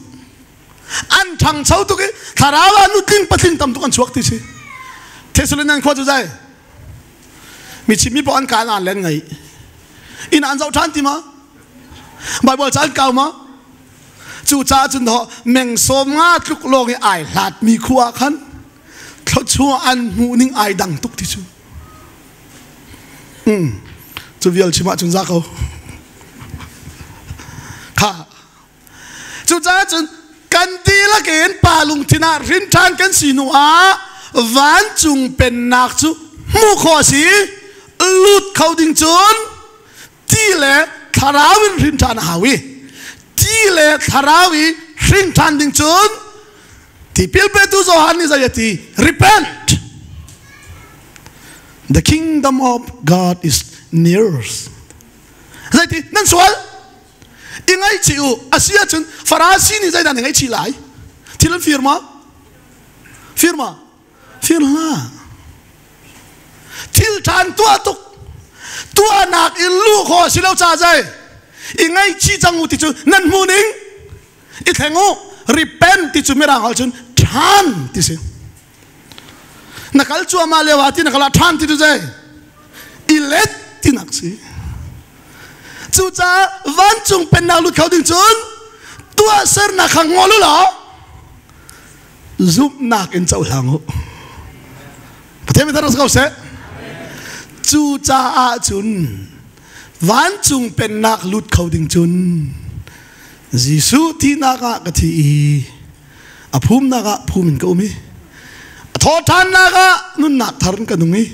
An ṭhangcho tuk i thlarau ah nutling patling tam tuk an chuak ti si. Thessalonian khua cu zai mi chimmi paoh an kaan aan len ngei inn an zoh ṭhan ti ma Bible ca an kau ma cu caah cun ho meng sawm nga tluk lawng i ai hlat mi khua ah khan thluachuah an hmuh ning ai dang tuk ti cu cu vial chim ahcun za ko kha Cucaah cun kan dihlak in pa lungthin ah hrin ṭhan kan si hnu ah vancung pennak cu hmuh khawh a si. Lut kho ding cun ti le thlarau in hrin ṭhan a hau i ti le thlarau i hrin ṭhan ding cun tipil petu Johan nih zei a ti? Repent! The kingdom of God is near. Zeiti nan sual? I ngaihchih u. A si ahcun Farasi nih zeidah na ngaihchih lai? Thil an fir ma? Fir ma? Fir hlah. Thil ṭhan tuah tuk. Tuahnak in luh khawh a si lo ca zei. I ngaihchih cang u ti cu nan hmu ning. I thleng u. Repent ti cu mirang holh cun ṭhan ti si. Na kal cuahmah lio ah ti na kal ah ṭhan ti cu zei? I let tinak si. Cucaah vancung pennak lut kho ding cun tuahsernak kha ngol u law zumhnak in cohlang u. Pathian mi thar ko seh. Cucaah cun vancung pennak lut kho ding cun Jesuh thihnak ah ka thi i a phumnak ah phum in ka um i a thawhṭhannak ah nunnak thar in ka nung i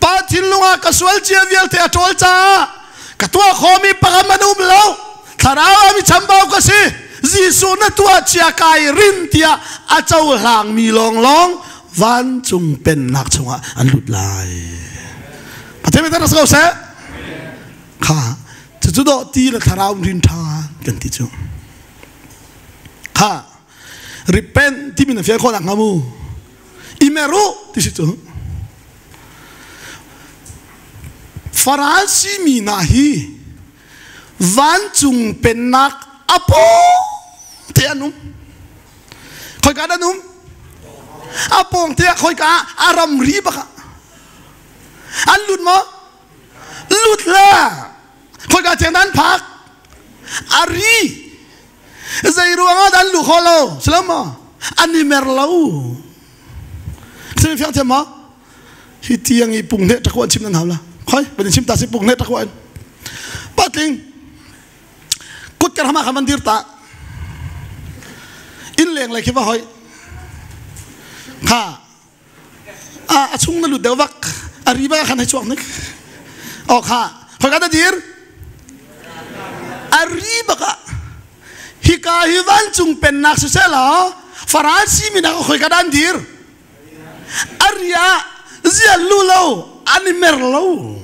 pa thinlung ah ka sual cia vialte a ṭawl caah ka tuah khawhmi pakhat an um lo thlarau ah mi chambau ka si. Jesuh na tuah cia kai rin tiah a cohlangmi lawnglawng vancung pennak chungah an lut lai. Pathian mi rak ko seh. Kha cucu dawh ti le thlarau rin ṭhan kan ti cu. Kha repent timi na fial khawh nak hnga mu. Imeru ti si cu. Farasi mi hna hi vancung pennak a pawng te an um. Khoika an um? A pawng te ah khoika a ramri bak ah. An lut maw? Lut la. Khoika tiang an phak? A ri. Zei ruangah dah an luh khawh lo? Salam maw? An i mer lo. Simi fiang thiam maw? Hi tiang i pung hne takwa chim nan hau la. Khoi, ban chim ta si pung hne takwa in. Patling kut kar hama khaman dir ta. In leng lai khi va hoi. Kha a a chung na lut deuh vak. A ri ba khan hai chuak nik. O kha, khoi ka da dir. A ri baka hika hi vancung pennak siseh law Farasi mi hna khoi ka dan dir a ria zial lu lo an i mer lo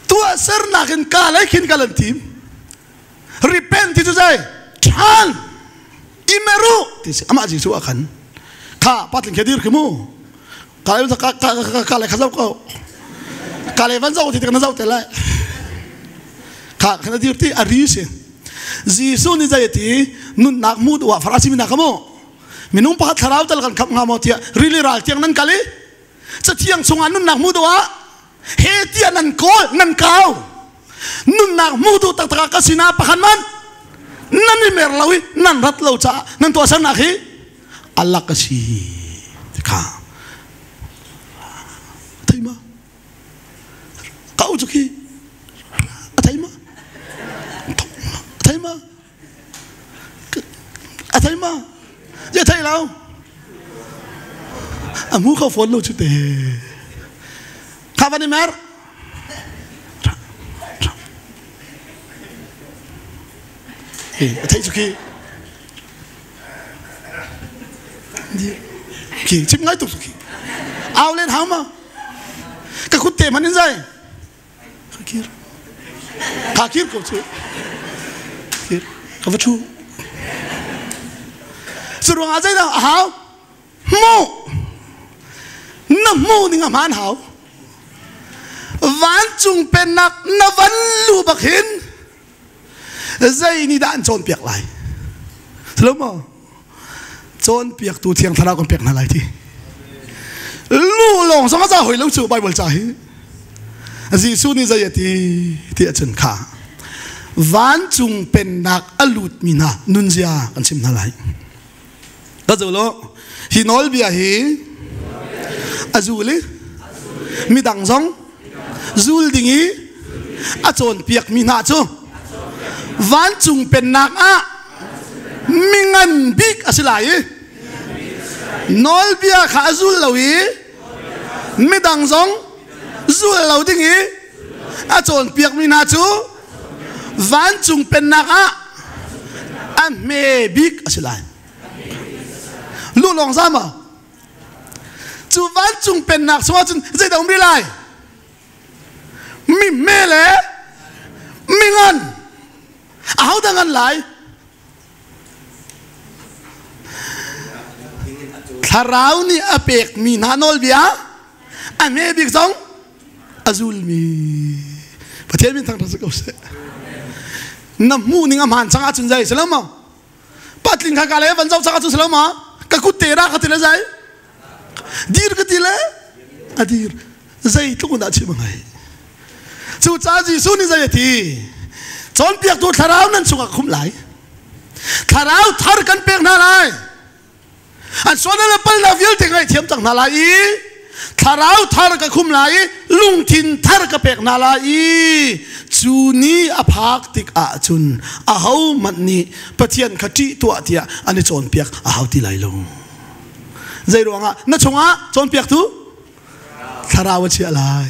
tuah sernak in ka lei khin kal an tim repent ti cu zai ṭhan i meru ti si amah Jesuh ah khan kha patling khe dir khi mu ka le ka ka ka le kha zau ko ka le van zau ti na zau te lai kha khana dir ti a ri si Jesuh nih zai ti nunnak mu duh ah farasi mi na ka mu minung pakhat thlarau tal kan khamh hnga maw tiah rili ral tiang nan kal i cathiang chungah nunnak hmu duh ah he tiah nan kawl nan kau nunnak hmu duh taktak ah ka sinah pakhat man nan i mer lo i nan rat lo caah nan tuahsernak hi alak a si kha thei ma ka u cu khi a thei ma a thei ma A thei ma? Ya thei lo. A hmu kho fawn lo cu te. Kha van i mer. A thei cu khi. Khi chim ngai tuk cu khi. Au len hau ma? Ka kut te man in zai. Ka kir. Ka kir ko cu. Kir. Ka va ṭhu. Cu ruangah zeidah a hau? Hmuh. Na hmuh ning a hmaan hau. Vancung pennak na van lu bak hin zei nih dah an cawnpiak lai? Silo maw? Cawnpiaktu Thiang Thlarau kan pek hna lai ti. Lu lawng zong a za hoi lo cu Bible ca hi. Jesuh nih zei a ti ti ahcun kha vancung pennak a lutmi hna nunzia kan chim hna lai. Ka zo lo hi nawlbia hi a zul i midang zong zul ding i a cawnpiakmi hna cu vancung pennak ah mingan bik a si lai i nawlbia kha a zul lo i midang zong zul lo ding i a cawnpiakmi hna cu vancung pennak ah a hme bik a si lai. Lu lawng za maw? Cu vancung pennak chungah cun zeidah um rih lai? Mi hme le mi ngan. Ahodah ngan lai? Thlarau nih a pekmi hna nawlbia a hme bik zong a zulmi Pathian min thangṭhat si ko seh. Na hmuh ning a hmaan cang ahcun zei si lo maw? Patling kha ka le van zoh cang ahcun si lo maw? Ka kut te ra ka ti le zai dir ka ti le a dir zeitluk in dah chim a ngai. Cucaah Jesuh nih zei a ti? Cawnpiaktu thlarau nan chungah ka khumh lai. Thlarau thar kan pek hna lai. An sual le palnak vialte ngaihthiam cang hna lai i thlarau thar ka khum lai i lungthin thar ka pek hna lai i cu ni a phak tik ahcun ahohmanh nih Pathian kha ṭih tuah tiah an i cawnpiak a hau ti lai lo. Zei ruangah na chungah cawnpiaktu thlarau a chiah lai.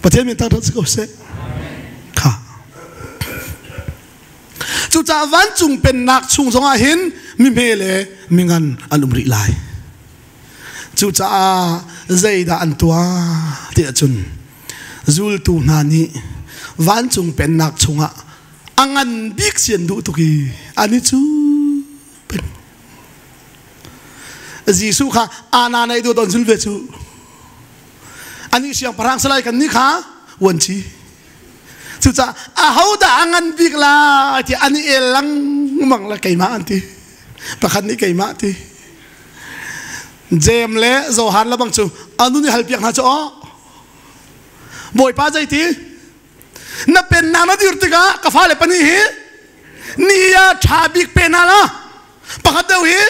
Pathian min thangṭhat si ko seh. Kha. Cucaah vancung pennak chung zongah hin mihme le mingan an um rih lai. Cucaah zeidah an tuah ti ahcun zultu hna nih vancung pennak chungah a ngan bik si an duh tuk i an i cu peng. Jesuh kha ana nei duh don zul ve cu. Ani siangpahrang salai kan nih kha uanci. Cucaah ahodah a ngan bik lai ti an i el lengmang le keimah an ti. Pakhat nih keimah ti. Jeim le Johan le bang cu anu nih halpiak hna cu aw. Bawipa zeiti? Na pennak na dir tikah ka fale pahnih hi ni ah ṭha bik pe hna la. Pakhat deuh hi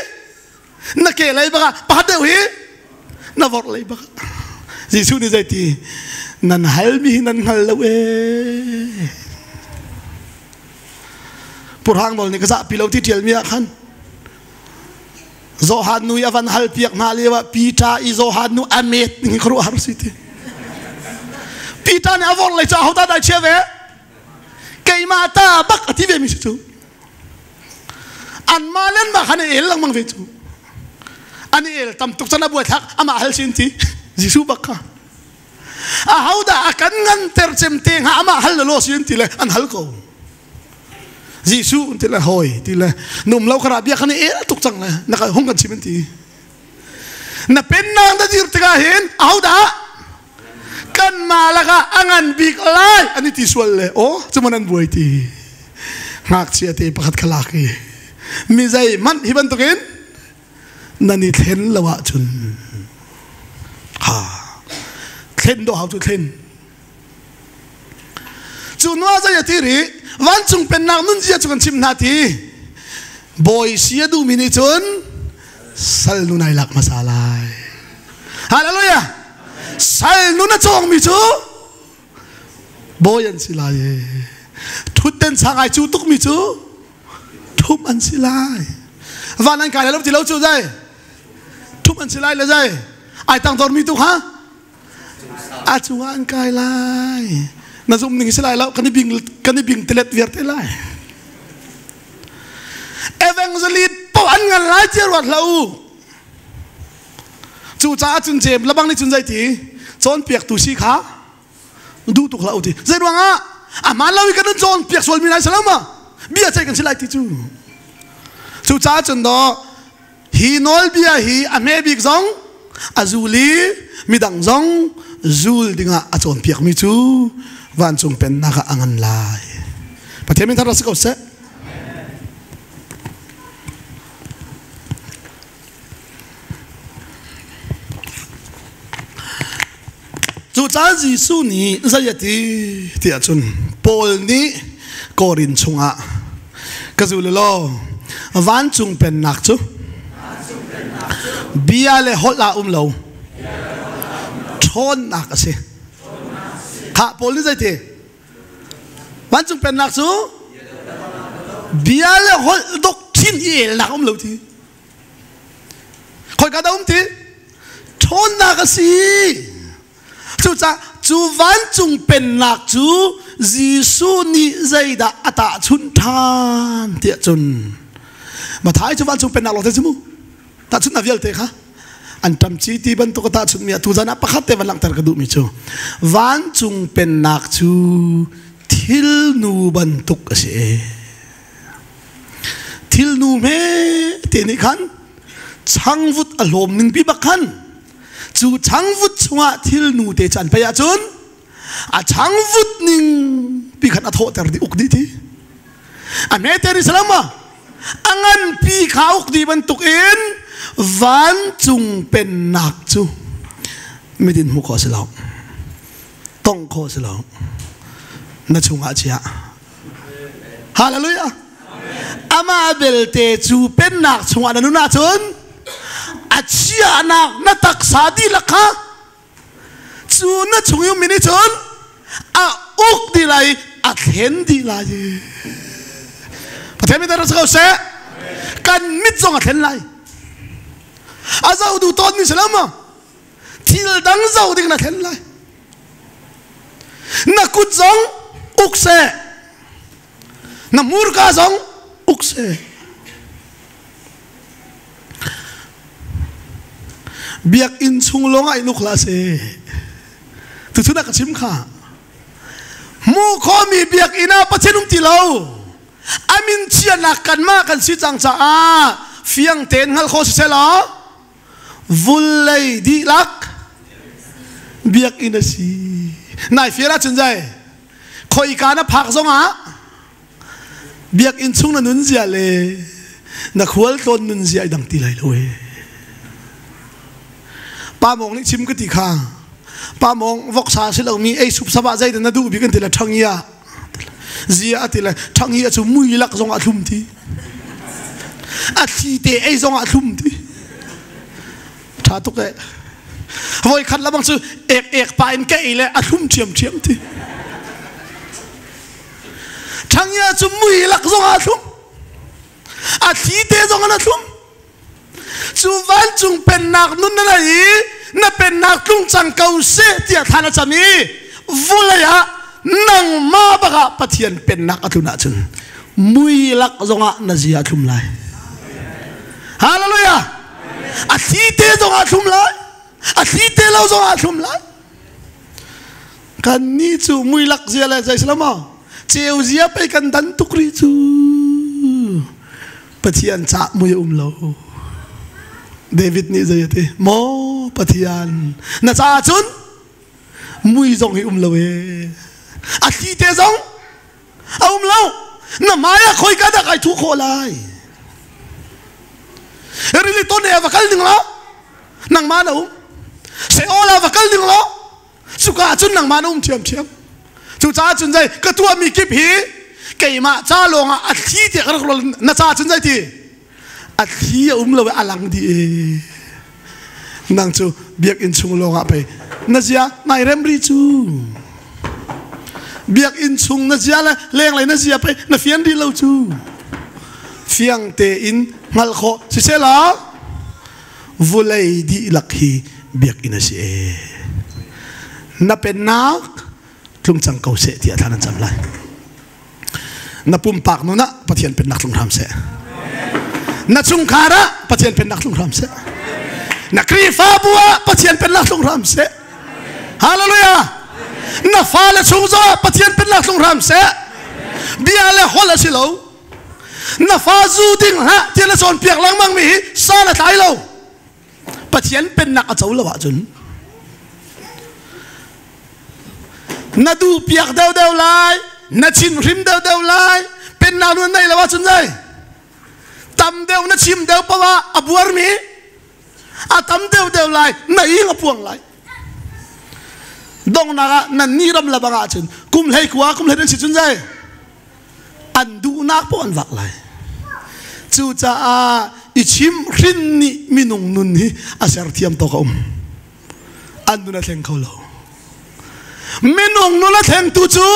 na ke lei bak ah pakhat deuh hi na vorh lei bak ah. Jesuh nih zeiti? Nan halmi hi nan hngal lo ee. Purhang nawl nih ka zahpi lo ti ṭialmi ah khan Johan nu i a van hal piak hna lio ah Peter i Johan nu a met ning hi khuaruahhar si ti. Peter nih a vorh lei cu ahodah dah chia ve? Keimah ta bak a ti ve mi si cu. Anmah le anmah khan i el lengmang ve cu. An i el tam tuk can a buai thlak amah hal sin ti. Jesuh bak kha. Ahodah a kan nganter cem te hnga amah hal law sin ti le an hal ko. Jesuh ti le hawi ti le num lo kara bia khan i el tuk cang le na ka hung kan chim an ti. Na pennak na dir tikah hin ahodah kanmah lakah a ngan bik lai an i ti sual le aw cuman an buai ti. Ngakchia te pakhat kha lak i mi zei hmanh hi bantukin nan i thlen lo ahcun ha thlen dawh hau cu thlen. Cu nu ah zei a ti rih? Vancung pennak nunzia cu kan chimh hna ti. Bawi si a duhmi nih cun sal nun ai lak hmasa lai. Hallelujah! Sal nun a cawngmi cu bawi an si lai. Thutden sang ai cu tukmi cu thum an si lai. Van an kai lai lo ti lo cu zai. Thum an si lai le zai. Ai tangdormi tu kha A cungah an kai lai. Na zum ning si lai lo kan i bing kan i bing telet viar te lai. Evangelist po an ngan lai cia ruat hlah u. Cu caah cun James labang nih cun zei ti cawnpiaktu si kha duh tuk hlah u ti. Zei ruangah ahmaan lo i kan cawnpiak sual mi lai salam ma bia ceih kan si lai ti cu. Cu caah cun daw Hi nawlbia hi a hme bik zong a zul i midang zong zul dingah a cawnpiakmi cu vancung pennak ah a ngan lai. Pathian min thar si ko seh. Cucaah Jesuh nih zei a ti ti ahcun Paul nih Korin chungah ka zul law vancung pennak cu bia le holh ah um lo ṭhawnnak a si. Khah Paul nih zeiti vancung pennak cu bia le holh dok thin i elnak um lo ti. Khoika dah um ti? Ṭhawnnak a si. Cucaah cu vancung pennak cu Jesuh nih zeidah a tahchunh ṭhan tiah cun Mathai cu vancung pennak lawng te si mu. Tahchunhnak vialte kha an ṭam ci ti bantuk a tahchunhmi ah tuzan ah pakhat te van langhter ka duhmi cu vancung pennak cu thilnu bantuk a si. Thilnu hme te nih khan changvut a hlawm ning pi bak khan cu changvut chungah thilnu te cu an pei ahcun a changvut ning pi khan a thawhter dih uk dih ti a hmete nih salam a a nganpi kha uk dih bantuk in vancung pennak cu midin hmu khawh si lo tong khawh si lo na chungah chia Hallelujah. Amah belte cu pennak chungah na nun ahcun a chiahnak na taksa dihlak kha cu na chung i ummi nih cun a uk dih lai a thlen dih lai. Pathian min rak ko seh. Kan mit zong a thlen lai. A zoh duh tawn mi si lo maw? Thil dang zoh ding na thlen lai. Na kut zong uk seh. Na hmurka zong Uk seh. Biakinn chung lawng ah in uk hlah seh. Tuchun ah ka chim kha. Hmuh khawhmi biakinn ah Pathian um ti lo. A min chianak kanmah kan si cang caah fiang tein hngalh khawh si seh law vulei dihlak biakinn a si. Nai fial ahcun zei khoika na phak zongah Biakinn chung na nunzia le na khualtlawn nunzia i dang ti lai lo ee. Pa Mawng nih chim ka ti kha. Pa Mawng voksa si lomi ei sup sabah zeidah na duh bik an ti le ṭhangia. Zia a ti le ṭhangia cu mui lak zong ah thlum ti. A thli te ei zong ah thlum ti. Ṭha tuk eh. Voi khat labang cu ek ek pa in ka ei le a thlum ṭhiam ṭhiam ti. Ṭhangia cu mui lak zong ah a thlum. A thli te zong in a thlum. Cu vancung pennak nun na nei i na pennak tlung cang ko seh tiah thla na cam i vulei ah nangmah bak ah Pathian pennak a tlun ahcun mui lak zongah na zia a thlum lai. Hallelujah! A thli te zong ah thlum lai. A thli te lo zong ah thlum lai. Kan nih cu muilak zia le zei si maw ceu zia pei kan dan tuk rih cu Pathian cah mui a um lo David nih zei a ti maw Pathian na caah cun mui zong hi um lo e a thli te zong a um lo na hmai ah khoi ka dah kai thu khawh lai rili ton e va kal ding lo nangmah na um Seol ah va kal ding law cuka ah cun nangmah na um ṭhiamṭhiam cucaah cun zei ka tuahmi kip hi keimah ca lawngah a thli tiah ka rak rual na ca cun zei ti a thli a um lo i a lang dih e nang cu biakinn chung lawngah pei na zia nai rem ri cu biakinn chung na zia le lenglei na zia pei na fian rih lo cu fiang tein hngalh khawh siseh vulei dihlak hi biakinn a si e. Na pennak tlung cang ko seh tiah thla nan cam lai. Na pumpak nun ah Pathian pennak tlung hram seh. Na chungkhar ah Pathian pennak tlung hram seh. Na Khrihfabu ah Pathian pennak tlung hram seh. Hallelujah! Na fale chung zong ah Pathian pennak tlung hram seh. Bia le holh a si lo. Na fa zu ding hlah tiah na cawnpiak lengmang mi hi san a tlai lo. Pathian pennak a co lo ahcun na duh piak deuhdeuh lai, na chimhrim deuhdeuh lai, pennak nu nei lo ahcun zei tam deuh na chim deuh paoh ah a buarmi a tam deuhdeuh lai, na ing a puang lai. Dongnak ah nan ni ram le bang ahcun kum hlei kua kum hlei nan si cun zei an duhnak poh an vak lai cucaah i chimhhrin nih minung nun hi a serthiam tawk a um an nun a thleng kho lo minung nun a thlengtu cu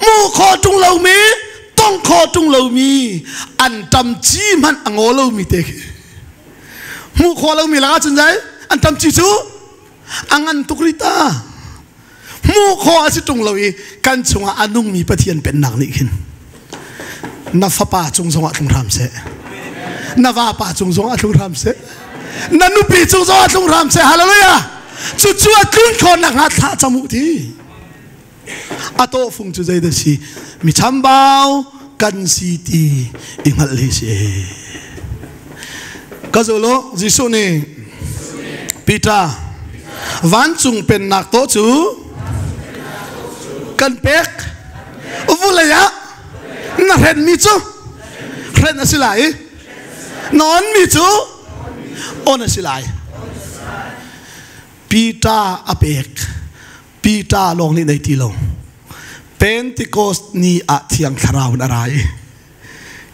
hmuh khawh ṭung lomi tong khawh ṭung lomi an ṭam ci hmanh a ngaw lomi te khi hmuh khawh lomi lakah cun zei an ṭam ci cu a ngan tuk rih ta hmuh khawh a si ṭung lo i kan chungah a nungmi Pathian pennak nih khin na fapa cung zongah tlung hram seh na vapa cung zongah tlung hram seh na nupi cung zongah tlung hram seh hallelujah cucu a tlun khawh nakhnga thlah cam u ti a tawhfung cu zeidah si mi chambau kan si ti i hngalh hi si ka zul Jesuh nih Peter vancung pennak tawh cu kan pek vulei ah na hrenmi cu hren a si lai i na onmi cu on a si lai Peter a pek Peter lawng nih nei ti lo Pentecost ni ah Thiang Thlarau in a ra i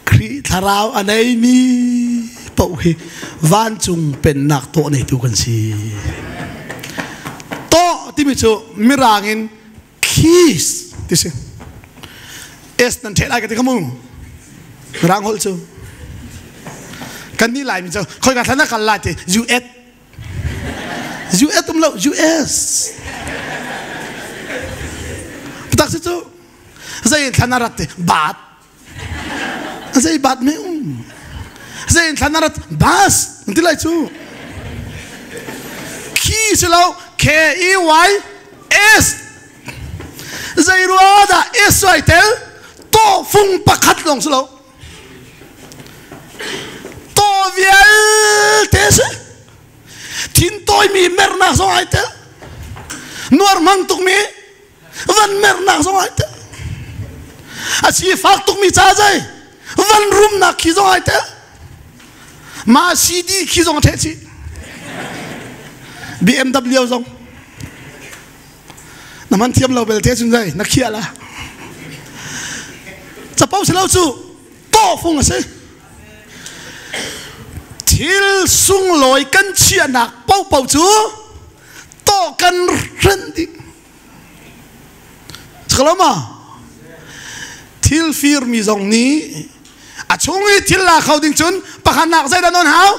Khrih Thlarau a neimi paoh hi vancung pennak tawh neitu kan si. Tawh timi cu mirang in keys ti si. S nan ṭheh lai ka ti kha mu. Mirang holh cu. Kan nih Laimi cu khoika thlan ah kal lai ti US US um lo US. Patak si cu zei thlan a rat ti baat. Zei bat me um. Zei thlan rat bas ti lai cu. Khi si lo K E Y S. Zei rua dah S ai tel to fung pakhat long si lo. To vialte si. Thin tawimi mernak zong ai tel. Nuar hmang tukmi van mernak zong ai tel. A sifak tukmi ca zai van rumnak khi zong ai tel. Ma CD khi zong a theh chih. BMW zong. Na man thiam lo belte cun zai na khia la. Capo si lo cu tawhfung a si. Thil sunglawi kan chiahnak paohpaoh cu tawh kan hrenh dih. Sakalama thil firmi zong nih a chung i thil la kho ding cun pakhatnak zeidah non hau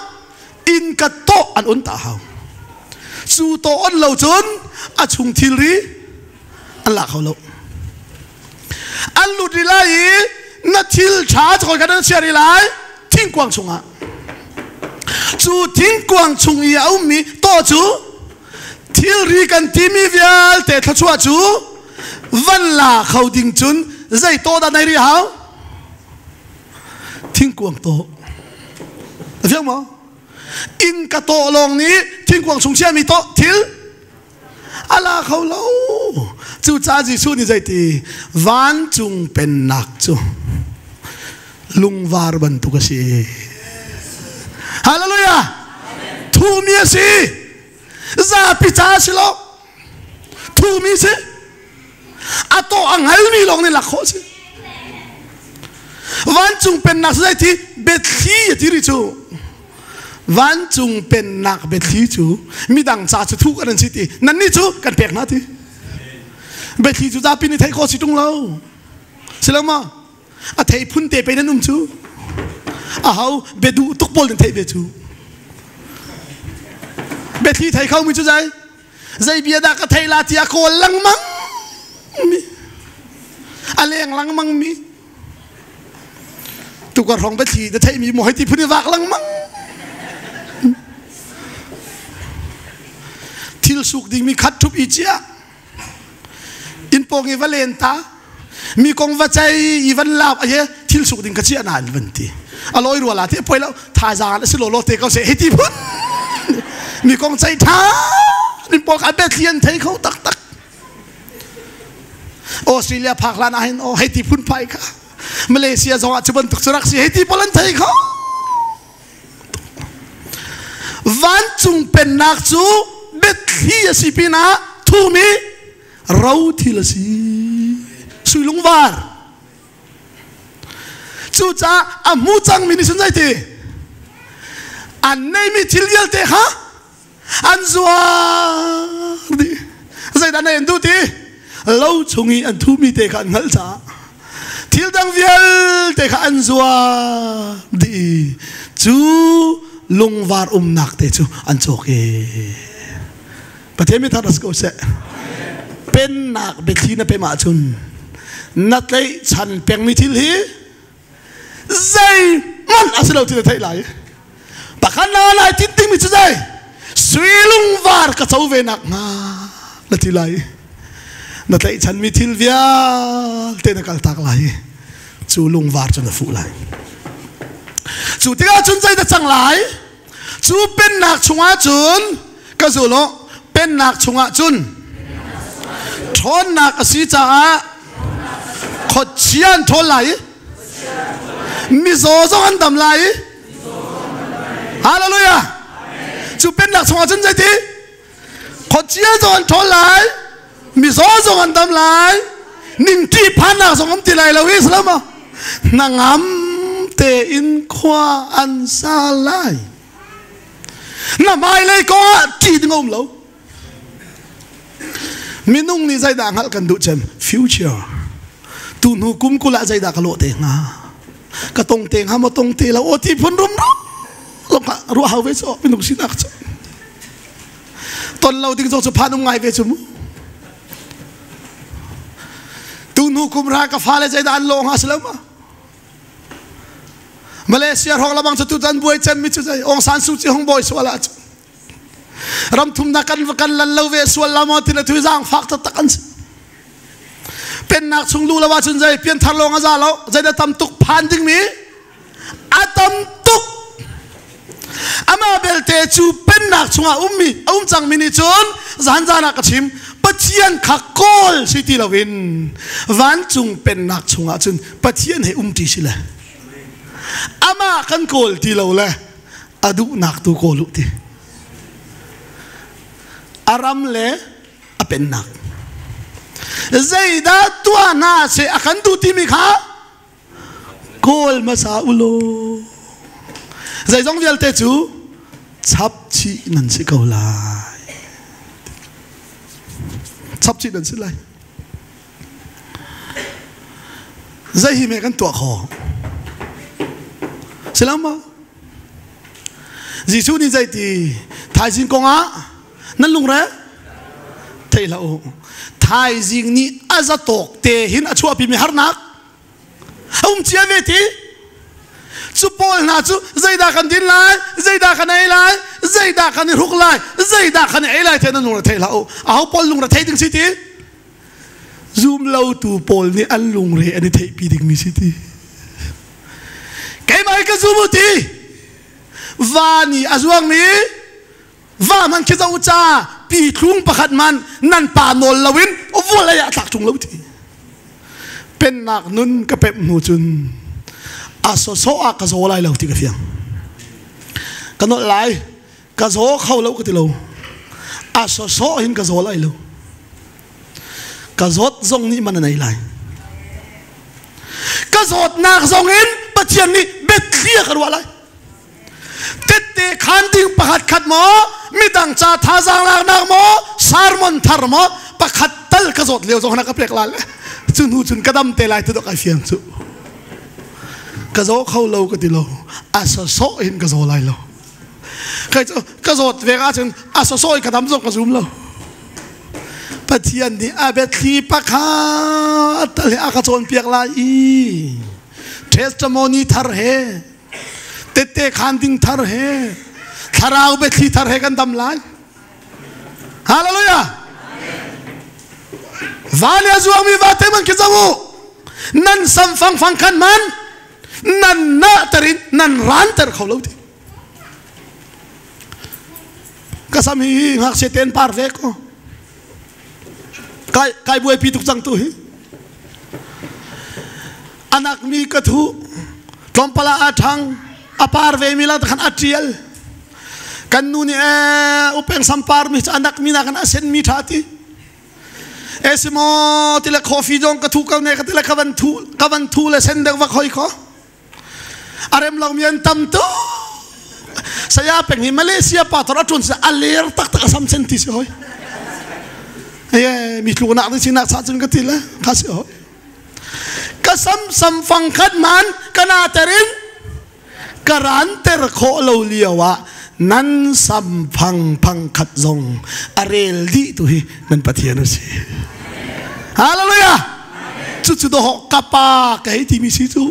inn ka tawh an un ta hau cu tawh on lo cun a chung thilri an la kho lo an lut rih lai i na thil ṭha cu kan an chia rih lai thingkuang chungah cu thingkuang chung i a ummi taw cu thilri kan timi vialte thluachuah cu van la kho ding cun zei taw dah nei rih hau thingkuang taw a fiang maw inn ka taw lawng nih thingkuang chung chiami taw thil a la kho lo cucaah Jesuh nih zeiti vancung pennak cu lungvar bantuk a si hallelujah thumi a si zapi ca a si lo thumi si a to a hngalmi lawng nih lak khawh si vancung pennak zeiti biathli a ti rih cu vancung pennak biathli cu midang ca cu thu kan an si ti nannih cu kan pek hna ti biathli cu zapi nih theih khawh si ṭung lo si lo ma a thei phun te pe nan um cu a ho biaduh tuk pawl nan theih ve cu biathli thei kho mi cu zei zei bia dah ka thei la tiah kawl lengmang mi a leng lengmang mi tukar hrawng biathli na theihmi maw hei ti phun i vak lengmang thil suk dingmi khat ṭhup i cia inn pawng i va len ta mi kong va cei i van lak aye thil suk ding ka chia na an van ti a loi rua la ti poi lo thazaang a si lo lo te ko se hei ti phun mi kong cei tha nin pawl kha biathli an thei kho taktak Australia phak hlan ah hin oh hei ti phun phai kha Malaysia zong ah cu bantuk cu rak si hei ti pawl an thei kho vancung pennak cu biathli a si pinah thumi ro thil a si sui lungvar cucaah a hmu cangmi nih cun zeiti an neimi thil vialte kha an zuar dih zeidah na en duh ti lo chung i an thumi te kha an hngalh caah thil dang vialte kha an zuar dih cu lungvar umnak te cu an cawk i Pathian mi thar ko seh pennak biathli na pem ahcun na tlaihchan pengmi thil hi zeihmanh a si lo ti na theih lai pakhat na lai tin dingmi cu zei sui lungvar ka co ve nak hnga na ti lai na tlaihchanmi thil vialte na kaltak lai cu lungvar cu na fuh lai cu tikah cun zei na cang lai cu pennak chungah cun ka zul u pennak chungah cun ṭhawnnak a si caah khuachia an ṭhawl lai i mizaw zong an dam lai i hallelujah cu pennak chungah cun zeiti khuachia zong an ṭhawl lai mizaw zong an dam lai ningṭi phannak zong um ti lai lo i salama hnangam tein khua an sa lai na hmailei kong ah ṭih ding a um lo minung nih zeidah hngalh kan duh cem future tu hnu kum kul ah zeidah ka lawh te hnga ka tong te hnga maw tong te lo aw ti phun rum rum ruah hau ve cu minung sinak cu ton lo ding zong cu phan um ngai ve cu mu tu hnu kum ra ka fale zeidah an lawh hnga si lo ma? Malaysia hrawng lamang cu tutan buai cem mi cu Aung San Suu Kyi hung bawi sual ah cu ram thumnak kan kan lan lo ve sual la maw ti le thui zaang fak taktak an si. Pennak chung lu lo ahcun zei pianthar lawng a za lo, zei dah tam tuk phan ding mi a tam tuk. Amah belte cu pennak chungah ummi a um cangmi nih cun zan zan ah ka chim, Pathian kha kawl si ti loin vancung pennak chungah cun Pathian he umṭi si le amah kan kawl ti lo le a duhnak tu kawl u ti. A ram le a pennak zeidah tuah hna seh a kan duh timi kha kawl hmasa u law zeizong vialte cu chap chih nan si ko lai. Chap chih nan si lai. Zei hi me kan tuah kho silam ma? Jesuh nih zei ti? Thaizing kongah nan lungre thei hlah u, thaizing nih a zatawk te hin a chuahpi mi harnak a um cia ve ti. Cu pawl hna cu zeidah kan din lai, zeidah kan ei lai, zeidah kan i hruk lai, zeidah kan i ei lai te nan lungre thei hlah u. Aho pawl lungre thei ding si ti? Zum lotu pawl nih an lungre an i theihpi dingmi si ti. Keimah hi ka zum u ti. Va nih a zuangmi va man khi zo ca pi thlung pakhat man nan pa nawl loin vawlei ah tlak ṭung lo ti. Pennak nun ka pemh hnu cun a sawsawh ah ka zaw lai lo ti ka fiang. Ka nolh lai, ka zaw kho lo ka ti lo, a sawsawh hin ka zaw lai lo. Ka zawt zong nih man a nei lai. Ka zawtnak zong in Pathian nih biathli a ka ruah lai. Tette khan ding pakhat khat maw, midang ca thazaang laknak maw, sermon thar maw, pakhat tal ka zawt lio zong na ka pek la le cu hnu cun ka dam te lai tu dok ai fiang cu. Ka zaw kho lo ka ti lo, a sawsawh in ka zaw lai lo. Kai cu ka zawt ve ahcun a sawsawh in ka dam zong ka zum lo. Pathian nih a biathli pakhat tal he a ka cawnpiak lai i testimony thar he, tette khan ding thar he, thlarau biathli thar he kan dam lai. Hallelujah. Van a zuangmi vate man khi zong u, nan sam fang fang khan man nan na terin nan ran ter kho lo ti. Ka sam hi ngakchia ten par ve ko. Kai kai buaipi tuk cang tu hi. Anak mi ka thu tlawmpal ah a ṭhang, a par ve mi la khan a ṭial. Kan nu nih ee upeng sam par mi cu anak mi nakin a sen mi ṭha ti. E si maw tile coffee zong ka thu ko ne ka tile ka van thu, ka van thu le sen deuh vak hoi kho. A rem lo mi an tam tu. Saya peng hi Malaysia pa tor a ṭun a ler taktak, a sam sen ti si hoi. Ye mi tlu nak ni sinak sa cun ka ti le kha si hoi. Ka sam sam fang khat man ka na terin ka ran ter khawh lo lio ah nan sam phang phang khat zong a rel dih tu hi nan Pathian a si. Hallelujah. Cu cu doh ka pa ka hei timi si cu.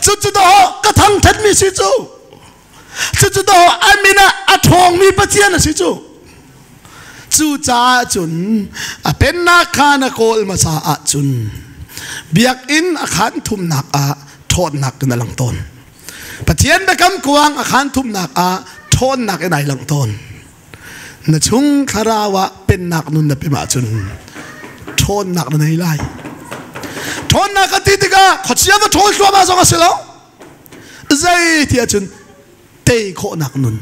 Cu cu doh ka thangthat mi si cu. Cu cu doh a min ah a ṭhawngmi Pathian a si cu. Cucaah cun a pennak kha na kawl hmasa ahcun biakinn a khaan thumnak ah ṭhawnnak in a lang tawn. Pathian biakam kuang a khaan thumnak ah ṭhawnnak in ai lang tawn. Na chung thlarau ah pennak nun na pem ahcun ṭhawnnak na nei lai. Ṭhawnnak ka ti tikah khuachia va ṭhawl thluahmah zong a si lo. Zei ti ahcun tei khawhnak nun.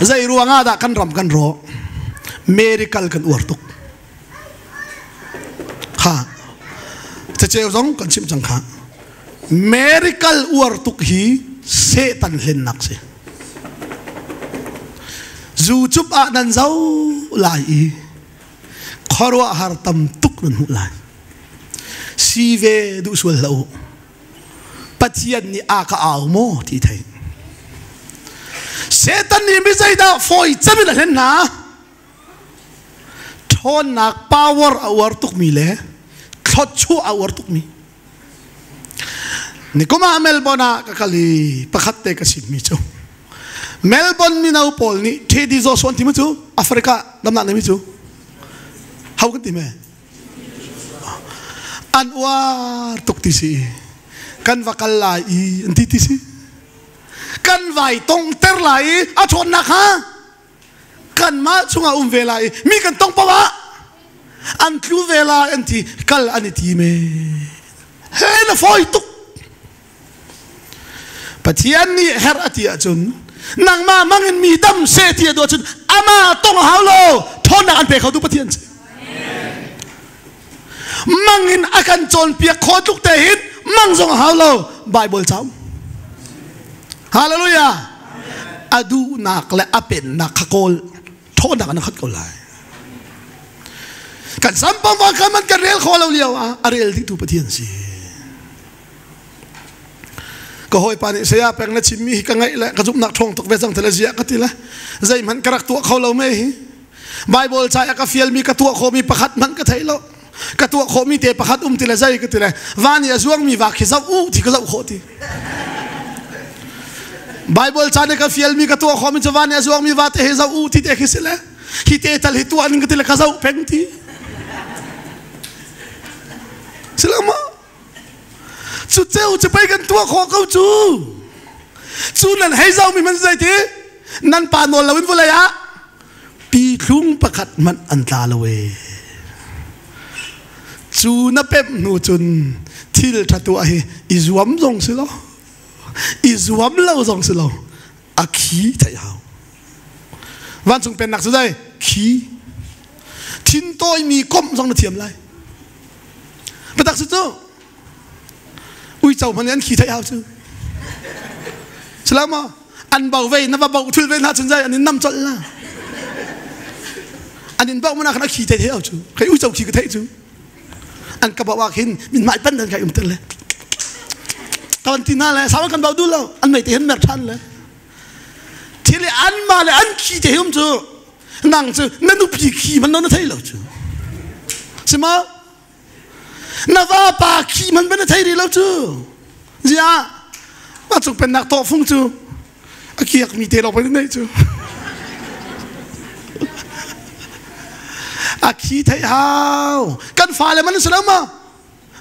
Zei ruangah dah kan ram kan rawh? Miracle kan uar tuk. Ha. Caceu zong kan chimh cang kha. Miracle uar tuk hi Satan hlennak si. Zu cup ah nan zo lai i khuaruahhar tam tuk nan hmuh lai. Si ve duh sual hlah u. Pathian nih a ka au maw ti thei. Satan nih mi zeidah fawi cem in a hlen hna? Ṭhawnnak power a uar tukmi le thluachuah a uar tukmi. Nikum ah Melbourne ah ka kal i pakhat te ka chimmi cu Melbourne mino pawl nih Teddy Joshua an ti mu cu Africa damnak nemi cu ho kan ti me an uar tuk ti si kan va kal lai i an ti ti si kan vai tong ter lai i a ṭhawnnak ha kanmah chungah um ve lai i mi kan tong paoh ah an tlu ve lai an ti kal an i ti me he na fawi tuk. Pathian nih herh a ti ahcun nangmah mangin mi dam seh ti a duh ahcun amah tong a hau lo, ṭhawnnak an pe kho tu Pathian si. Mangin a kan cawnpiak kho tluk te hin mang zong a hau lo, Bible caum. Hallelujah. A duhnak le a pennak kha kawl, ṭhawnnak an khat ko lai. Kan sampang va kan man kan rel kho lo lio ah a rel dihtu Pathian si. Ka hawipa nih saya peng na chimmi hi ka ngaih le ka zumhnak ṭhawng tuk ve cang tele ziah ka ti le zeihmanh ka rak tuah kho lo me hi. Bible ca ka fialmi ka tuah khawhmi pakhat hmanh ka thei lo. Ka tuah khawhmi te pakhat um ti le zei ka ti le van i a zuangmi va khi zoh u ti ka zoh khawh ti. Bible ca nih ka fialmi ka tuah khawhmi cu van i a zuangmi va te hi zoh u ti te khi si le hi te tal hi tuah ning ka ti le ka zoh peng ti. Si lo maw? Cu ceu cu pei kan tuah khawh ko cu. Cu nan hei zohmi hmanh zei ti? Nan pa nawl loin vawlei ah pithlung pakhat hmanh an tla lo ee. Cu na pemh hnu cun thil ṭha tuah hi i zuam zong si lo, i zuam lo zong si lo, a khi theih hau. Vancung pennak cu zei? Khi. Thintawi mi komh zong na thiam lai. Biatak si cu uico hmanh an khi theih hau cu. Silo maw? An bo ve na va bo thul ve hna cun zai an in nam colh la. An in bo mana khan a khi theih hau cu. Kai uico khi ka theih cu. An ka bo ah khin min mai pan dan kai um ter le. Ka van ti hna le sawan kan bo du lo. An mei te hin mer than le. Thil an ma le an khi te hum cu. Nang cu na nupi khi man na thei lo cu. Sima na vapa khi man na thei rih lo cu. Zia a cung pennak tawhfung cu a kiak mi te lo pei nei cu. A khi thei hau. Kan fale man si lo ma?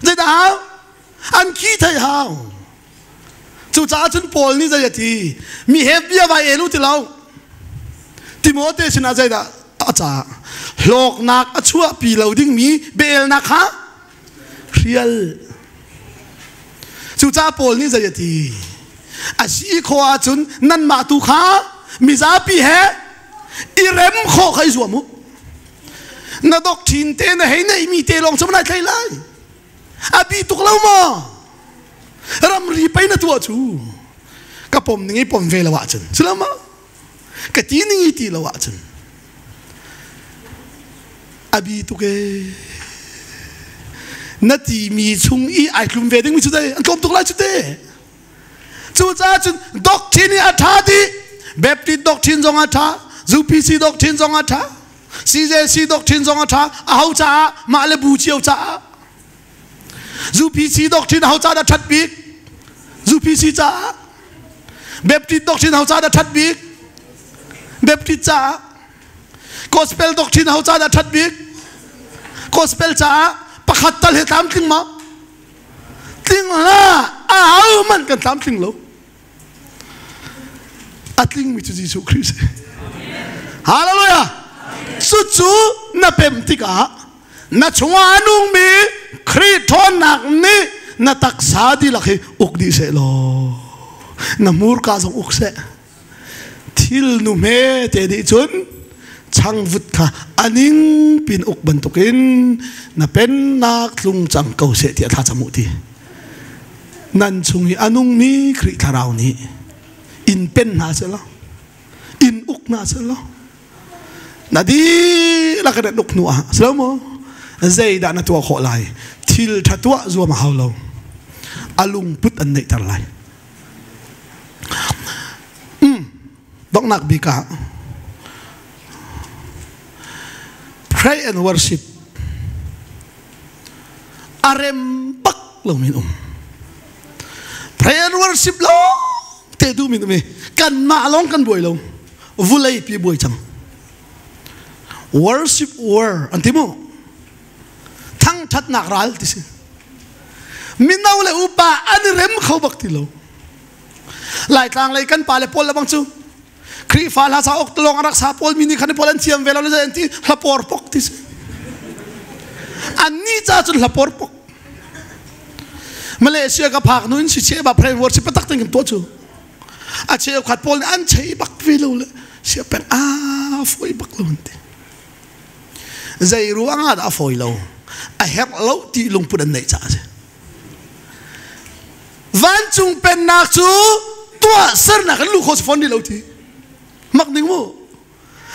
Zeidah hau? An khi thei hau. Cucaah cun Paul nih zei a ti? Mi he bia vai el u ti lo. Timote sinah zeidah a caah hlawknak a chuahpi lo dingmi biaelnak kha hrial. Cucaah Paul nih zei a ti? A si khawh ahcun nanmah tu kha mizapi he i rem khawh kha i zuam u. Na doctrine te na hei neihmi te lawng cu nai thlei lai. A bi tuk lo maw? Ramri pei na tuah cu ka pom ning i pom ve lo ahcun si lo maw? Ka ti ning i ti lo ahcun a bi tuk ee. Na timi chung i ai tlum ve dingmi cu dei an tlawm tuk lai cu te. Cucaah cun doctrine hi a ṭha dih. Baptist doctrine zong a ṭha, UPC doctrine zong a ṭha, CJC doctrine zong a ṭha. Aho caah? Mah le bu cio caah. UPC doctrine aho caah dah ṭhat bik? UPC caah. Baptist doctrine aho caah dah ṭhat bik? Baptist caah. Gospel doctrine aho caah dah ṭhat bik? Gospel caah. Pakhat tal he tlamtling ma? Tling hlah. Aho hmanh kan tlamtling lo. A tlingmi cu Jesuh Khrih si. Hallelujah. Cucu na pem tikah na chungah a nungmi Khrih ṭhawnnak nih na taksa dihlak hi uk dih seh law na hmurka zong uk seh. Thil nu hme te nih cun changvut kha a ning pin uk bantukin na pennak tlung cang ko seh tiah thla cam u ti. Nan chung i a nungmi Khrih Thlarau nih in pen hna seh law in uk hna seh law na dihlak in an uk hnu ah si lo maw zeidah na tuah khawh lai? Thil ṭha tuah zuam a hau lo, a lungput an neihter lai. Donghnak bik ah pray and worship a rem bak lomi an um. worship lawng te duhmi mi kanmah lawng kan buai lo, vulei pi buai cang. Worship war an ti mu. Thangthatnak ral ti si. Mino le upa an i rem kho bak ti lo. Laitlang lei kan pa le pawl le bang cu Khrihfa hla sa ok lawng a rak sa pawl mi nih khan pawl an thiam ve lo le an ti hla por pok ti si. An ni ca cun hla por pok. Malaysia ka phak nu in si che ba pray worship patak ting kan tuah cu. A cheu khat pawl nih an chei bak ve lo le sia peng a foi bak lo an ti. Zei ruang ah dah a fawi lo? A herh lo ti lungput an neih caah a si. Vancung pennak cu tuah sernak in luh khawh si fawn rih lo ti. Mak ning mu.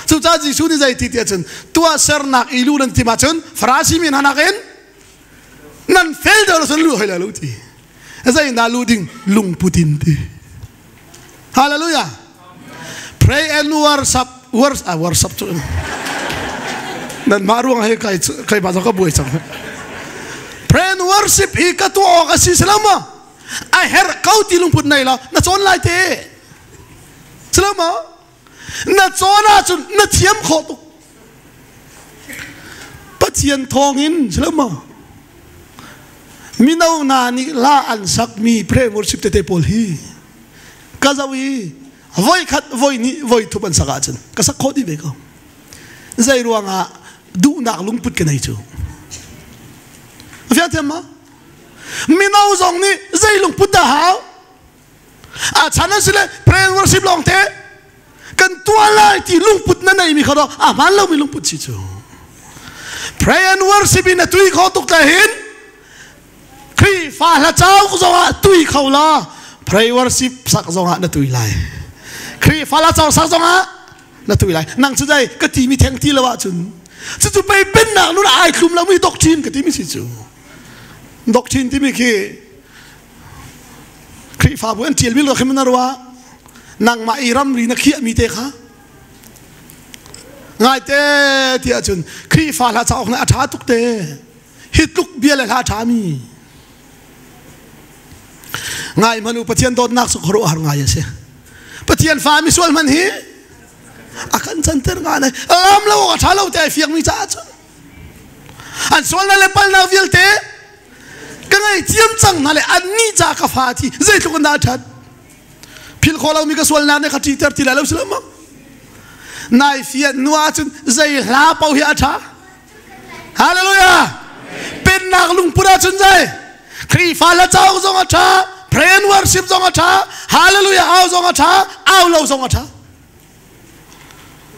Cucaah Jesuh nih zei ti tiah cun tuah sernak i luh nan tim ahcun Farasi mi hna nakin nan fel deuh lo cun luh hoi lai lo ti. Zei na luh ding lungput in ti. Hallelujah. Pray and worship worship ah worship cu nan mah ruang he kai kai ba ka buai cang. Pray and worship hi ka tuah awk a si selo maw? A herh ko ti lungput nei la na cawn lai te. Selo maw? Na cawn ahcun na thiam khawh tuk. Pathian thawngin silo maw? Mino hna nih hla an sakmi pray worship tete pawl hi ka zoh i voi khat voi hnih voi thum an sak ahcun ka sak khawh dih ve ko. Zei ruangah duhnak lungput ka nei cu. Fiang thiam ma? Mino zong nih zei lungput dah hau? A chan an si le prayer worship lawng te kan tuah lai ti lungput na neimi kha a hmaan lomi lungput si cu. Pray and worship in a tui kho tuk tle hin Khrihfa hla cauk zongah tui kho la pray worship sak zongah na tui lai. Khrihfa hla cauk sak zongah na tui lai. Nang cu dai ka ti mi theng ti lo ahcun cucu pei pennak nun ai thlum lomi doctrine ka ti mi si cu. Doctrine timi khi Khrihfabu an ṭialmi lo khi na ruah nangmah i ramri na khiahmi te kha ngaite ti ahcun Khrihfa hla cauk na a ṭha tuk te hi tluk bia le hla ṭhami ngai hmanu Pathian dawtnak cu khuaruahhar ngai a si. Pathian fa misual hman hi a kan canter ngai lam lo a ṭha lo te ai fiangmi caah cun an sualnak le palnak vialte ka ngaihthiam cang hna le annih ca ka fa thi zeitluk in dah a ṭhat philh khawh lomi ka sualnak nih ka ṭihter ti lai lo si lo maw nai fian nu ahcun zei hla paoh hi a ṭha. Hallelujah. Pennak lungput ahcun zei Khrihfa hla cauk zong a ṭha, pray and worship zong a ṭha, hallelujah au zong a ṭha, au lo zong a ṭha.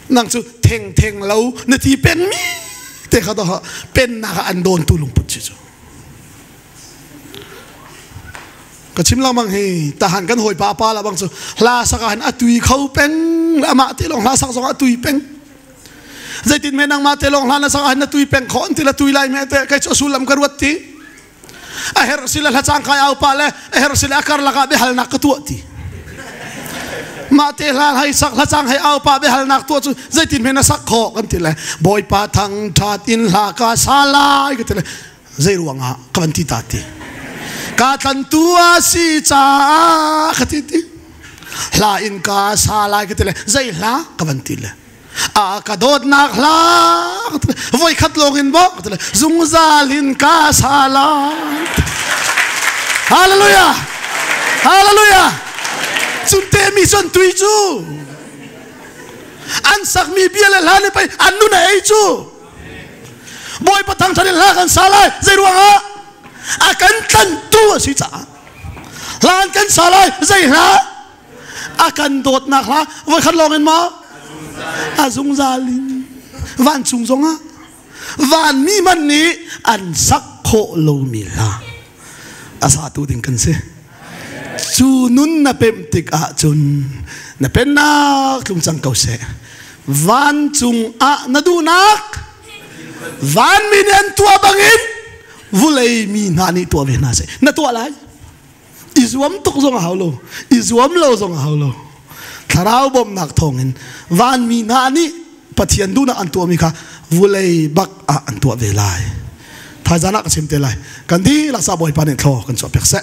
Nang cu theng theng lo na ti peng mi te kha to pennak ah an dawn tu lungput si cu. Ka chim lengmang hi tahan kan hawi pa pa la bang cu hla sak ah hin a tui kho peng amah te lawng hla sak zong a tui peng. Zeitin me nangmah te lawng hla na sak ah hin na tui peng kho an ti la tui lai me te kai cu sullam ka ruat ti. A herh si le hlacang kai au pa le a herh si le a karlak ah biahalnak ka tuah ti. Mah te hla hai sak hlacang hei au pa biahalnak tuah cu zeitin hme na sak khawh kan ti le Bawipa thang that in hla ka sa lai ka ti le zei ruangah ka van ti ta ti. Ka tlantu a si caah ka ti ti. Hla in ka sa lai ka ti le zei hla ka van ti le a ka dawtnak hla voi khat lawng in bawk zungzal in ka sa lai. Hallelujah, hallelujah. Cunte mi cun tui cu an sakmi bia le hla nih pei an nun a ei cu. Bawipa thangṭhat in hla kan sa lai zei ruangah a kan tlantu a si caah hla kan sa lai zei hla a kan dawtnak hla voi khat lawng in maw a zungzal in vancung zongah vanmi man nih an sak khawh lomi hla a satu ding kan si. Cu nun na pemh tik ahcun na pennak tlung cang ko seh, vancung ah na duhnak vanmi nih an tuah bangin vulei mi hna nih tuah ve hna seh. Na tuah lai. I zuam tuk zong a hau lo, i zuam lo zong a hau lo. Thlarau bawmhnak thawngin vanmi hna nih Pathian duhnak an tuahmi kha vulei bak ah an tuah ve lai. Thaizan ah ka chim te lai. Kan dihlak sa Bawipa nih thlaw kan chuah piak seh.